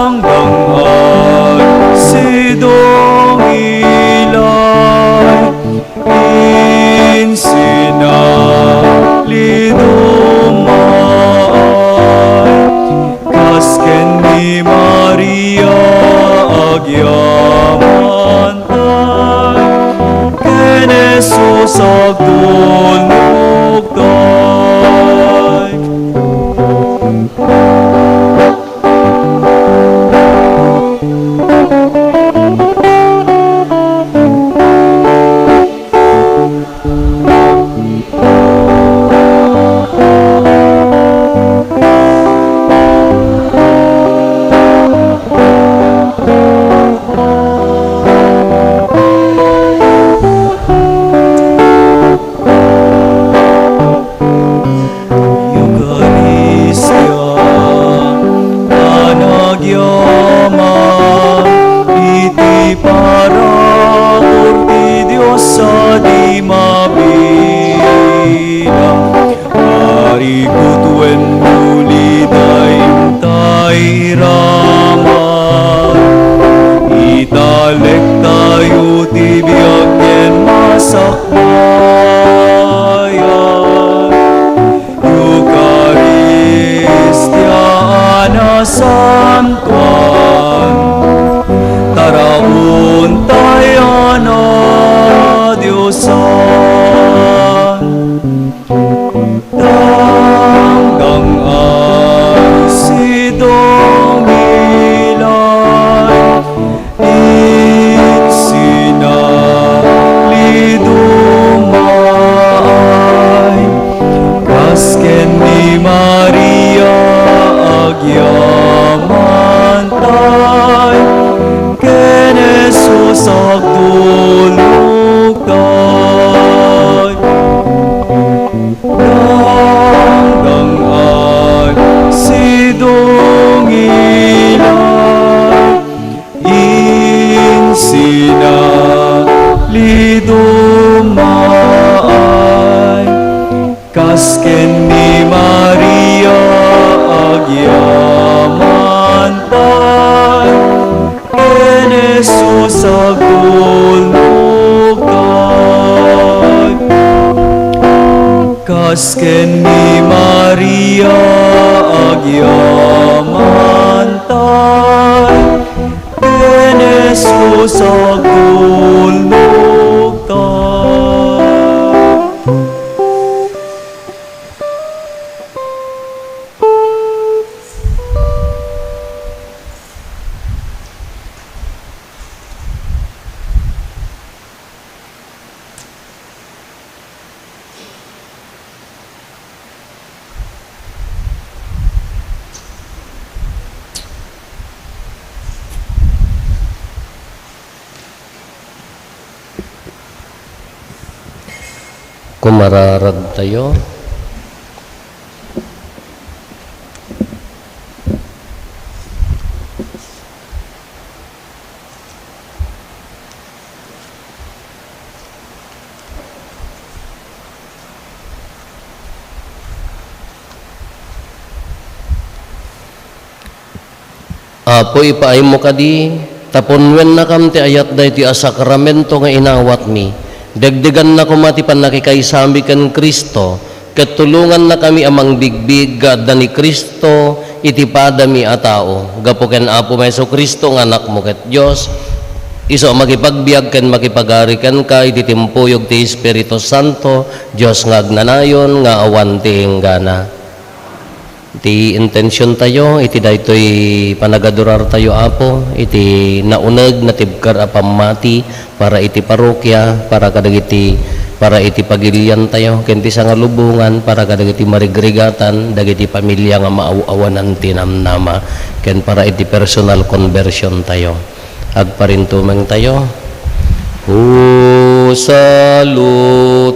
Tangdangan sidong ilay, insinali dumaay, kas ken ni Maria agyamantay, ken Jesus agtulnogtay. Eukaristia a nagyaman iti parabur ti Dios a di mabilang. Arigut wenno liday intay iraman, italektayo ti biag ken masakbayan. Eukaristia a nasantoan, taraon tayo na Diosan. Tangdangan sidong ilay, insinali dumaay, Ken ni Maria agyaman pay, ken Jesus agtulnog pay. Kas ken ni Maria agyaman pay, ken Jesus agtulnog pay. Kumararagtayo. Apo, ipaaymo kadi, ta punnuennakam ti ayat daytoy a sakramento nga inawatmi. Degdeganna koma ti pannakikaysami ken Cristo, ket tulongannakami a mangbigbig nga adda ni Cristo iti padami a tao. Gapu ken Apomi a Jesu-Cristo nga Anakmo ket Dios, isu a makipagbiag ken makipagari kenka iti timpuyog ti Espiritu Santo, Dios nga agnanayon nga awan ti inggana. Ti intensiontayo iti daytoy panagadurartayo, Apo, iti nauneg, natibker a pammati para iti parokia, para kadagiti, para iti pagiliantayo, ken ti sangalubongan para kadagiti marigrigatan, dagiti pamilia nga maaw-awanan ti namnama, ken para iti personal conversiontayo. Agparintumengtayo. O salutaris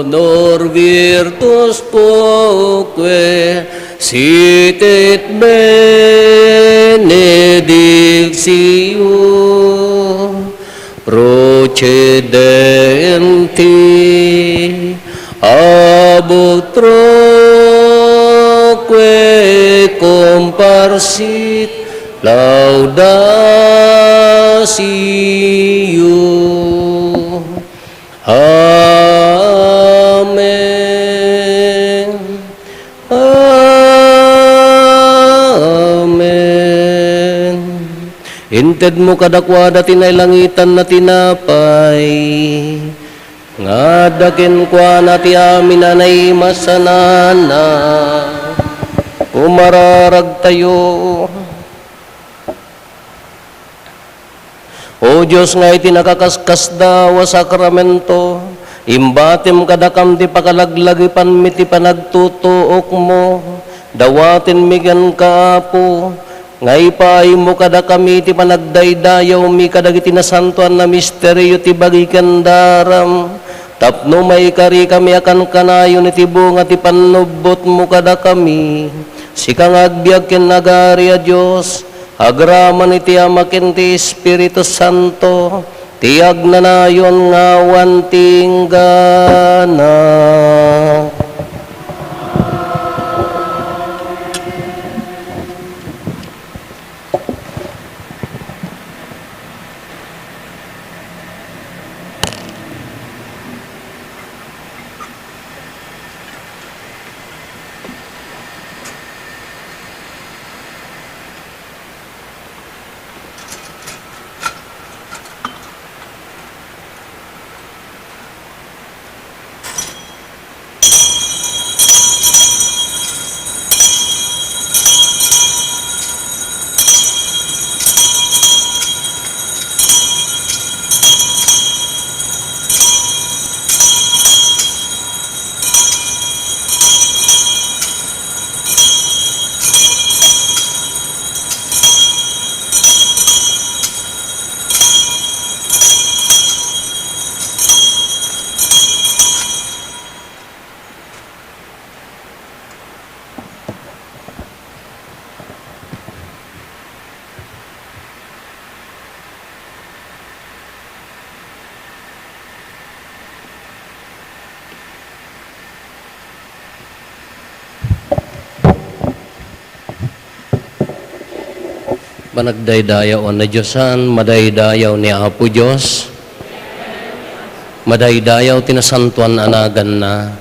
Honor virtus quoque sit et benedictio procedenti ab utroque comparsit laudatio. Amen. Amen. Intedmo kadakuada ti nailangitan a tinapay, nga adda kenkuana ti amin a naimasanana. Umararagtayo. O Dios nga iti nakaskasdaaw a sakramento, imbatim kadakam ti pakalaglagipanmi ti panagtutuokmo, dawatenmi kenka, Apo, nga ipaaymo kadakami ti panagdaydayawmi kadagiti nasantoan a misterio ti bagi ken daram, tapno maikarikami a kankanayon iti bunga ti pannubbotmo kadakami. Sika nga agbiag ken agari a Dios, agraman iti Ama ken ti Espiritu Santo, ti agnanayon nga awan ti inggana. Panagdaydayawan a Diosan, madaydayaw ni Apo Dios. Madaydayaw ti nasantoan a naganna.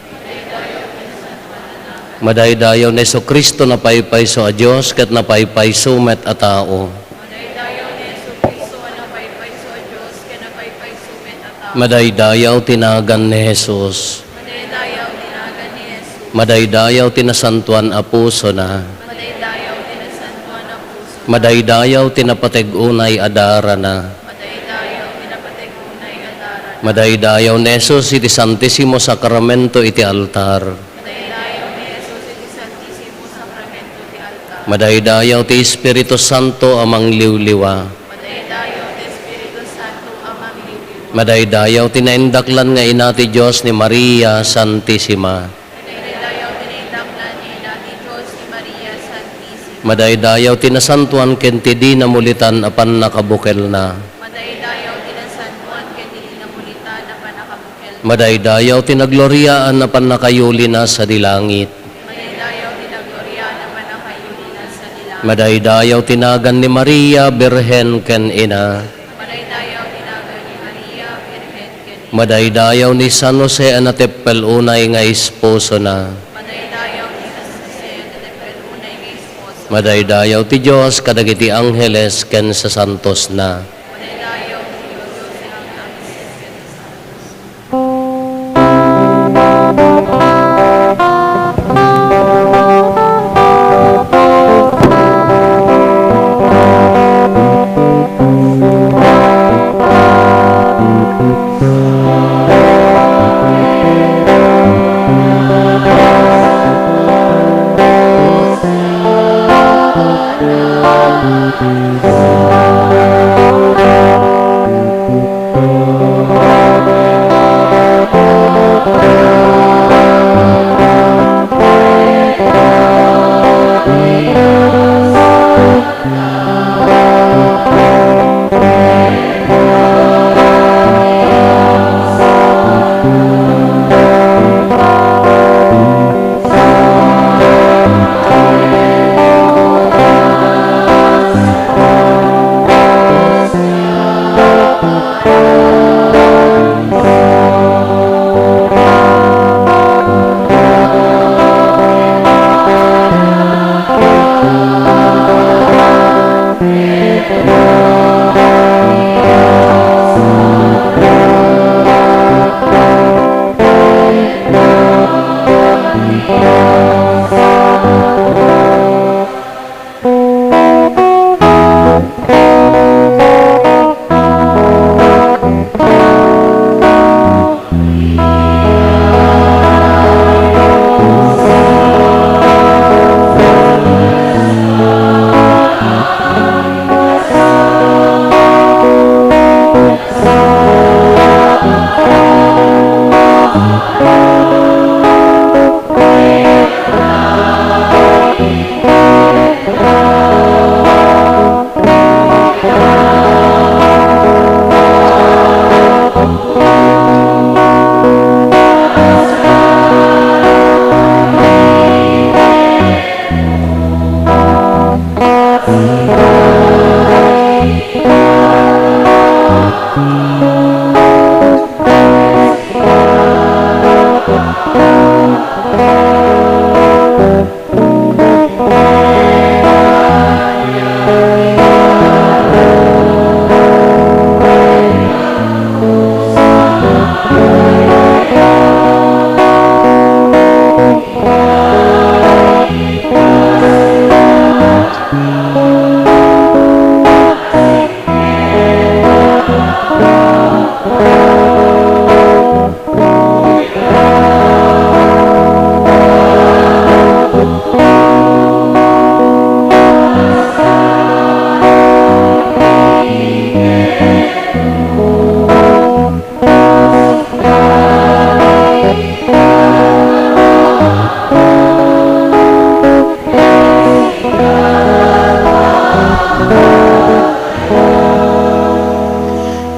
Madaydayaw ni Jesu-Cristo, napaypayso a Dios ket napaypayso met a tao. Madaydayaw ni Jesu-Cristo a napaypayso a Dios ken napaypayso met a tao. Madaydayaw ti nagan ni Jesus. Madaydayaw ti nagan ni Jesus. Madaydayaw ti nasantoan a pusona. Madaydayaw ti nasantoan a pusona. Madaydayaw ti napateg unay a darana. Madaydayaw ti napateg unay a darana. Madaydayaw ni Jesus iti Santisimo Sakramento iti altar. Madaydayaw ni Jesus iti Santisimo Sakramento ti altar. Madaydayaw ti Espiritu Santo a mangliwliwa. Madaydayaw ti Espiritu Santo a mangliwliwa. Madaydayaw ti naindaklan nga ina ti Dios ni Maria Santisima. Madaydayaw ti naindaklan nga ina ti Dios ni Maria Santisima. Madaydayaw ti nasantoan ken ti di namulitan a pannakabukelna. Madaydayaw ti nasantoan ken ti di namulitan a pannakabukelna. Madaydayaw ti nagloriaan a pannakayulina sadi langit. Madaydayaw ti nagloriaan a pannakayulina sadi langit. Madaydayaw ti nagan ni Maria, Birhen ken Ina. Madaydayaw ti nagan ni Maria, Birhen ken Ina. Madaydayaw ni San Jose a nateppel unay nga esposona. Madaydayaw ni San Jose a nateppel unay nga esposona. Madaydayaw ti Dios kadagiti angheles ken sasantosna.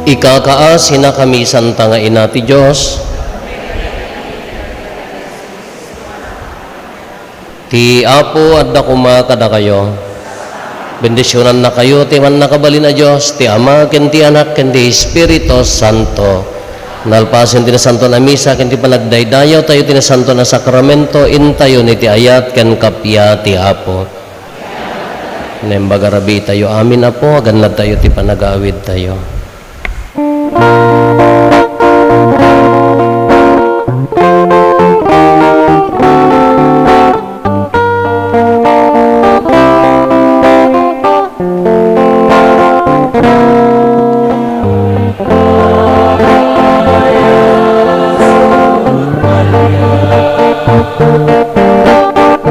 Ikakaasi nakami, Santa nga Ina ti Dios. Ti Apo adda koma kadakayo. Bendisionannakayo ti Mannakabalin a Dios, ti Ama, ken ti Anak, ken ti Espiritu Santo. Nalpasen ti Nasantoan a Misa ken ti panagdaydayawtayo ti Nasantoan a Sakramento, intayon iti ayat ken kappia ti Apo. Naimbag a rabiitayo amin, Apo, agannadtayo ti panagawidtayo.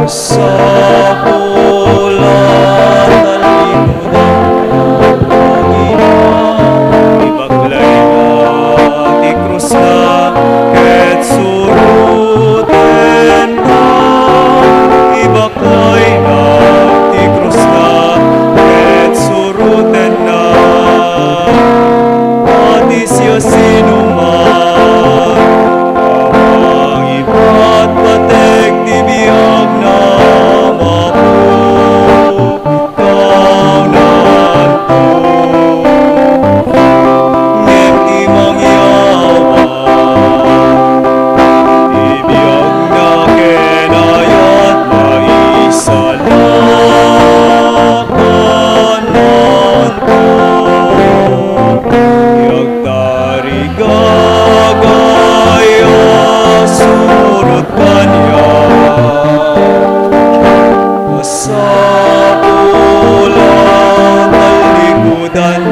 Sapulan a likudan, Panginoon, ibaklayna ti krusna ket surotenna. Ibaklayna ti krusna ket surotenna. A ti siasinoman a mangipatpateg ti biagna, mapuktawnanto. Ngem ti mangyawan ti biagna ken ayat, maisalakananto. Ti agtarigagay a surot kaniak, masapul a talikudan